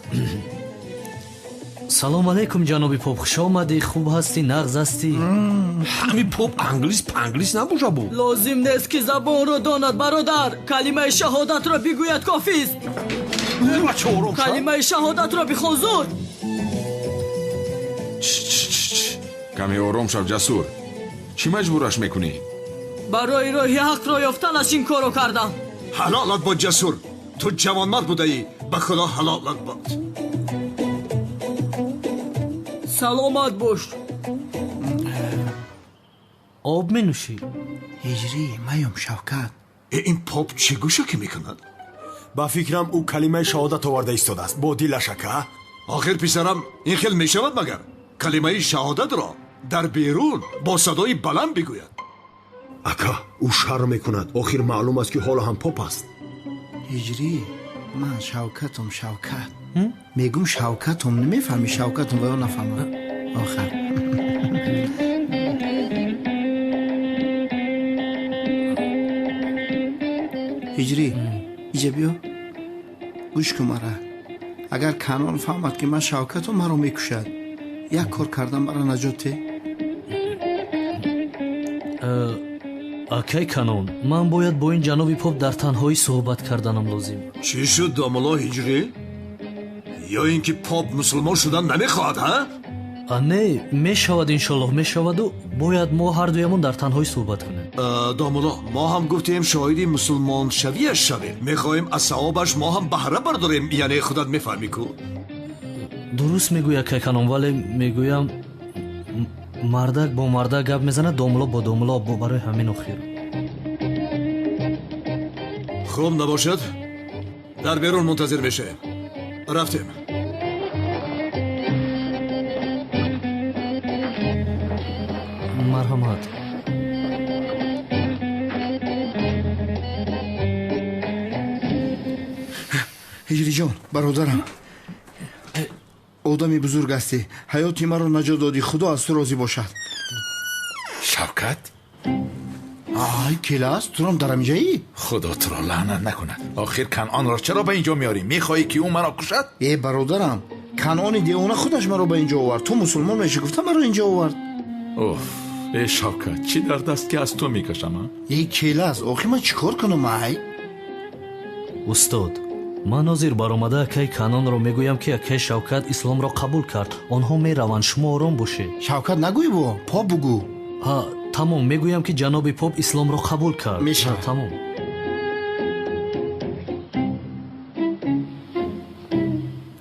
Салом алейкум, ҷаноби поп, хуш омадӣ. Хуб ҳастӣ, нағз ҳастӣ? Ҳами поп англис панглис набоша бу. Лозим нест, ки забонро донад, бародар. Калимаи шаҳодатро бигӯяд, кофист. Калимаи шаҳодатро бихон, зуд. Каме ором шав, Ҷасур. Чӣ маҷбураш мекунӣ? Барои роҳи ҳақро ёфтанаш ин корро кардам. Ҳалолат бод, Ҷасур, ту ҷавонмард будаӣ. Ба Худо, ҳалолат бод. Саломат бош. Об менӯшӣ? Ҳиҷрӣ, маём, Шавкат. Ин поп чӣ гӯша ки мекунад? Ба фикрам, ӯ калимаи шаҳодат оварда истодааст бо дилаш, ака. Охир, писарам, ин хел мешавад магар? Калимаи шаҳодатро дар берун бо садои баланд бигӯяд. Ака, ӯ шарм мекунад. Охир маълум аст, ки ҳоло ҳам поп аст. Ҳиҷрӣ, ман Шавкатум, Шавкат мегум, Шавкатум, намефаҳмӣ? Шавкатум ва ё нафаҳмад охар. Ҳиҷрӣ, иҷа биё, гӯш кун мара. Агар Канон фаҳмад, ки ман Шавкатум, маро мекушад. Як кор кардам, мара наҷот те. Акай Канон, ман бояд бо ин ҷаноби поп дар танҳоӣ суҳбат карданам лозим. Чӣ шуд, домулло Ҳиҷрӣ? Ё ин ки поп мусулмон шудан намехоҳад, ҳа? Не, мешавад, иншоллоҳ, мешаваду бояд мо ҳардуямон дар танҳоӣ суҳбат кунем. Домулло, мо ҳам гуфтем, шоҳиди мусулмоншавиаш шавем. Мехоҳем аз савобаш мо ҳам баҳра бардорем, яъне худат мефаҳмӣ ку. Дуруст мегӯяд, акай Канон, вале мегӯям, мардак бо мардак гап мезанад, домулло бо домулло, барои ҳамин охир. Хуб, набошад, Дар берун мунтазир мешавем. Рафтем. Марҳамат. Ҳиҷриҷон, бародарам, одами бузург ҳастӣ. Ҳаёти маро наҷот додӣ. Худо аз ту розӣ бошад. Шавкат? Ай, келас, турам дар ҳаминҷаӣ? Худо туро лаънат накунад. Охир Канъонро чаро ба инҷо меорӣ? Мехоҳӣ ки ӯ маро кушад? Э, бародарам, Канъони девона худаш маро ба инҷо овард. Ту мусулмон мешӣ гуфта маро инҷо овард. Оф, э Шавкат, чӣ дард аст ки аз ту мекашам, а? Э, келас, охир ман чӣ кор кунам, ай? Устод, ман ҳозир баромада акаи Канъонро мегӯям ки акаи Шавкат исломро қабул кард. Онҳо мераванд, шумо ором бошед. Шавкат нагӯй бо, поп бугӯ. Ҳа, тамом, мегӯям ки ҷаноби поп исломро қабул кард. Мешавад. Тамом.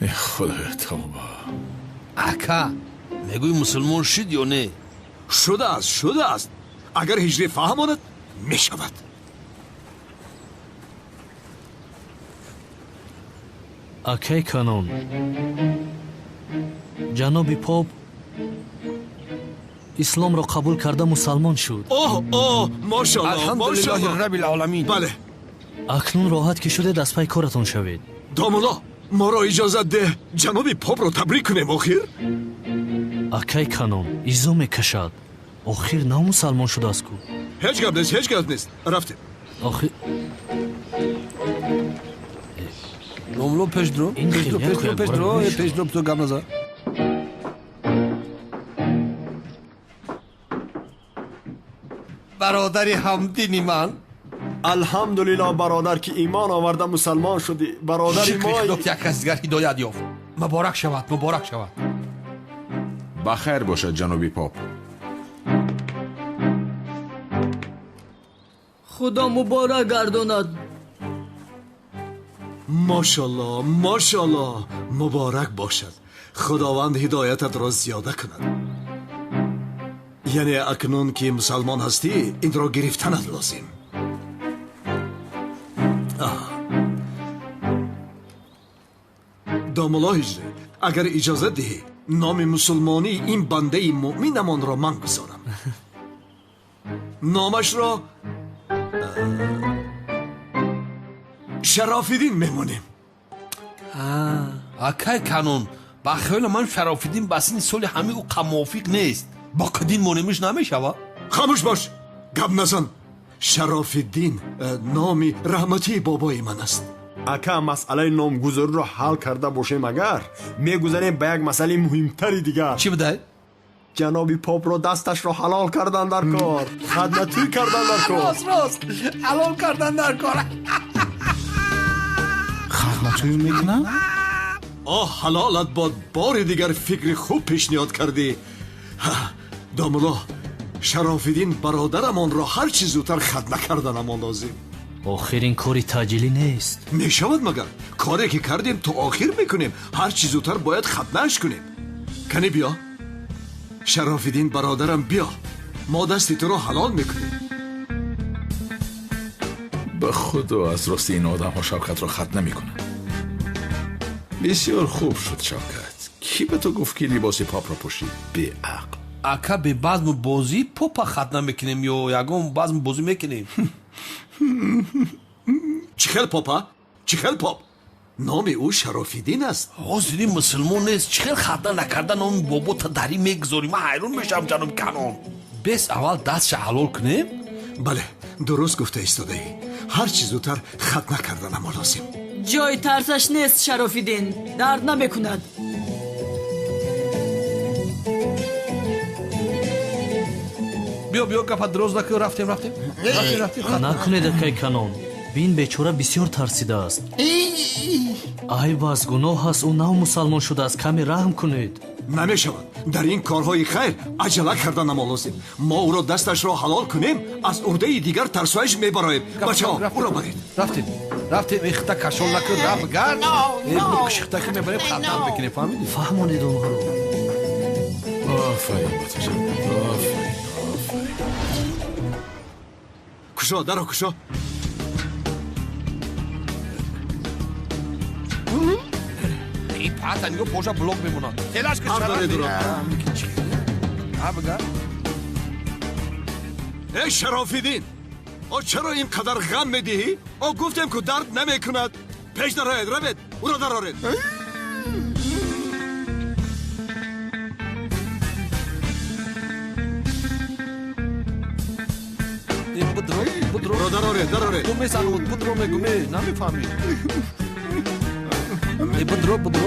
Э, Худоё, тавба. Ака, мегӯй мусулмон шуд ё не? Шудааст, шудааст. Агар ҳиҷрӣ фаҳмонад, мешавад. Акаи Канъон, ҷаноби поп исломро қабул карда мусалмон шуд. Оҳ, оҳ, мошаллоҳ, Алҳамдулиллоҳи мошаллоҳ. раббил оламин. Бале. Акнун роҳат ки шудед, аз пай коратон шавед. Домулло, моро иҷозат деҳ ҷаноби попро табрик кунем охир. Акаи Канъон изо мекашад. Охир нав мусалмон шудааст ку. Ҳеҷ гап нест, ҳеҷ гап нест. Рафтем. Охир Домулло, пеш дро, Ин пеш дро, хеле пеш дро, пеш дро, якбора пеш дро, ту гап назан. Бародари ҳамдини ман. Алҳамдулиллоҳ, бародар, ки имон оварда мусалмон шудӣ. Бародари Шукри мо. Худо ки як кас дигар ҳидоят ёфт. Муборак шавад, муборак шавад. Ба хайр бошад, ҷаноби поп. Худо муборак гардонад. Мошаллоҳ, мошаллоҳ, муборак бошад. Худованд ҳидоятатро зиёда кунад. Яъне акнун ки мусалмон ҳастӣ, инро гирифтанат лозим. Домулло ҳиҷрӣ, агар иҷозат диҳӣ, номи мусулмонии ин бандаи муъминамонро ман гузорам. Номашро Шарофиддин мемонем. Акай Канъон, ба хаёли ман Шарофиддин ба синни соли ҳамаи ӯ мувофиқ нест. Боқиддин монемиш намешавад? Хомӯш бош, гап назан. Шарофиддин номи раҳматии бобои ман аст. Ака, масъалаи номгузориро ҳал карда бошем, агар мегузарем ба як масъалаи муҳимтари дигар. Чӣ будай? Ҷаноби попро дасташро ҳалол кардан дар кор, хадматӣ кардан дар кор. Рост, рост, ҳалол кардан дар кор. Хатматӯй мекунам? Оҳ, ҳалолат бод, бори дигар фикри хуб пешниҳод кардӣ. Домулло, Шарофиддин бародарамонро ҳар чӣ зудтар хатна карданамон лозим. Охир ин кори таъҷилӣ нест. Мешавад магар? Коре ки кардем то охир мекунем. Ҳар чӣ зудтар бояд хатнааш кунем. Кани биё. Шарофиддин бародарам, биё. Мо дасти туро ҳалол мекунем. Ба худо аз рости ин одамҳо Шавкатро хат намекунанд. Бисёр хуб шуд, Шавкат. Кӣ ба ту гуфт ки либоси попро пӯшӣ? Беақл. Ака, бе базму бозӣ попа хатна мекунем ё ягон базму бозӣ мекунем? Чӣ хел попа? Чӣ хел поп? Номи ӯ Шарофиддин аст. Ҳозири мусулмон нест. Чӣ хел хатна накарда номи бобота дарӣ мегузорӣ? Ман ҳайрон мешавам, ҷаноби Канъон. Бес аввал дастша ҳалол кунем? Бале, дуруст гуфта истодаӣ. Ҳар чӣ зудтар хатна карданамо лозим. Ҷои тарсаш нест, Шарофиддин. Дард намекунад. Биё, биё, гапа дроз накун, рафтем, рафтем. Рафтем, рафтем. Накунед, акаи Канъон. Бин, бечора бисёр тарсидааст. Айб аст, гуноҳ аст, ӯ нав мусалмон шудааст. Каме раҳм кунед. Намешавад. Дар ин корҳои хайр аҷала карданамо лозим. Мо ӯро дасташро ҳалол кунем, аз уҳдаи дигар тарсоиш мебароем. Бачаҳо, ӯро баред. Рафтем, рафтем, ихта кашол накун, рафт гард. Кишихта ки мебарем, хатна мекунем, фаҳмидӣ? Фаҳмонед онҳоро. Офарин ба ту, Шавкат, офарин, офарин. Кушо, даро кушо. Ин пата нигоҳ поша блок мемонад. Телаш ки шараф. Ҳа бигар. Эй Шарофиддин, о чаро ин қадар ғам медиҳӣ? О гуфтем ку дард намекунад. Пеш дароед, равед, ӯро дароред. Будро, будро. Ӯро дароред, дароред. Ту месануд, будро мегӯ, намефаҳмӣ. Будро, будро.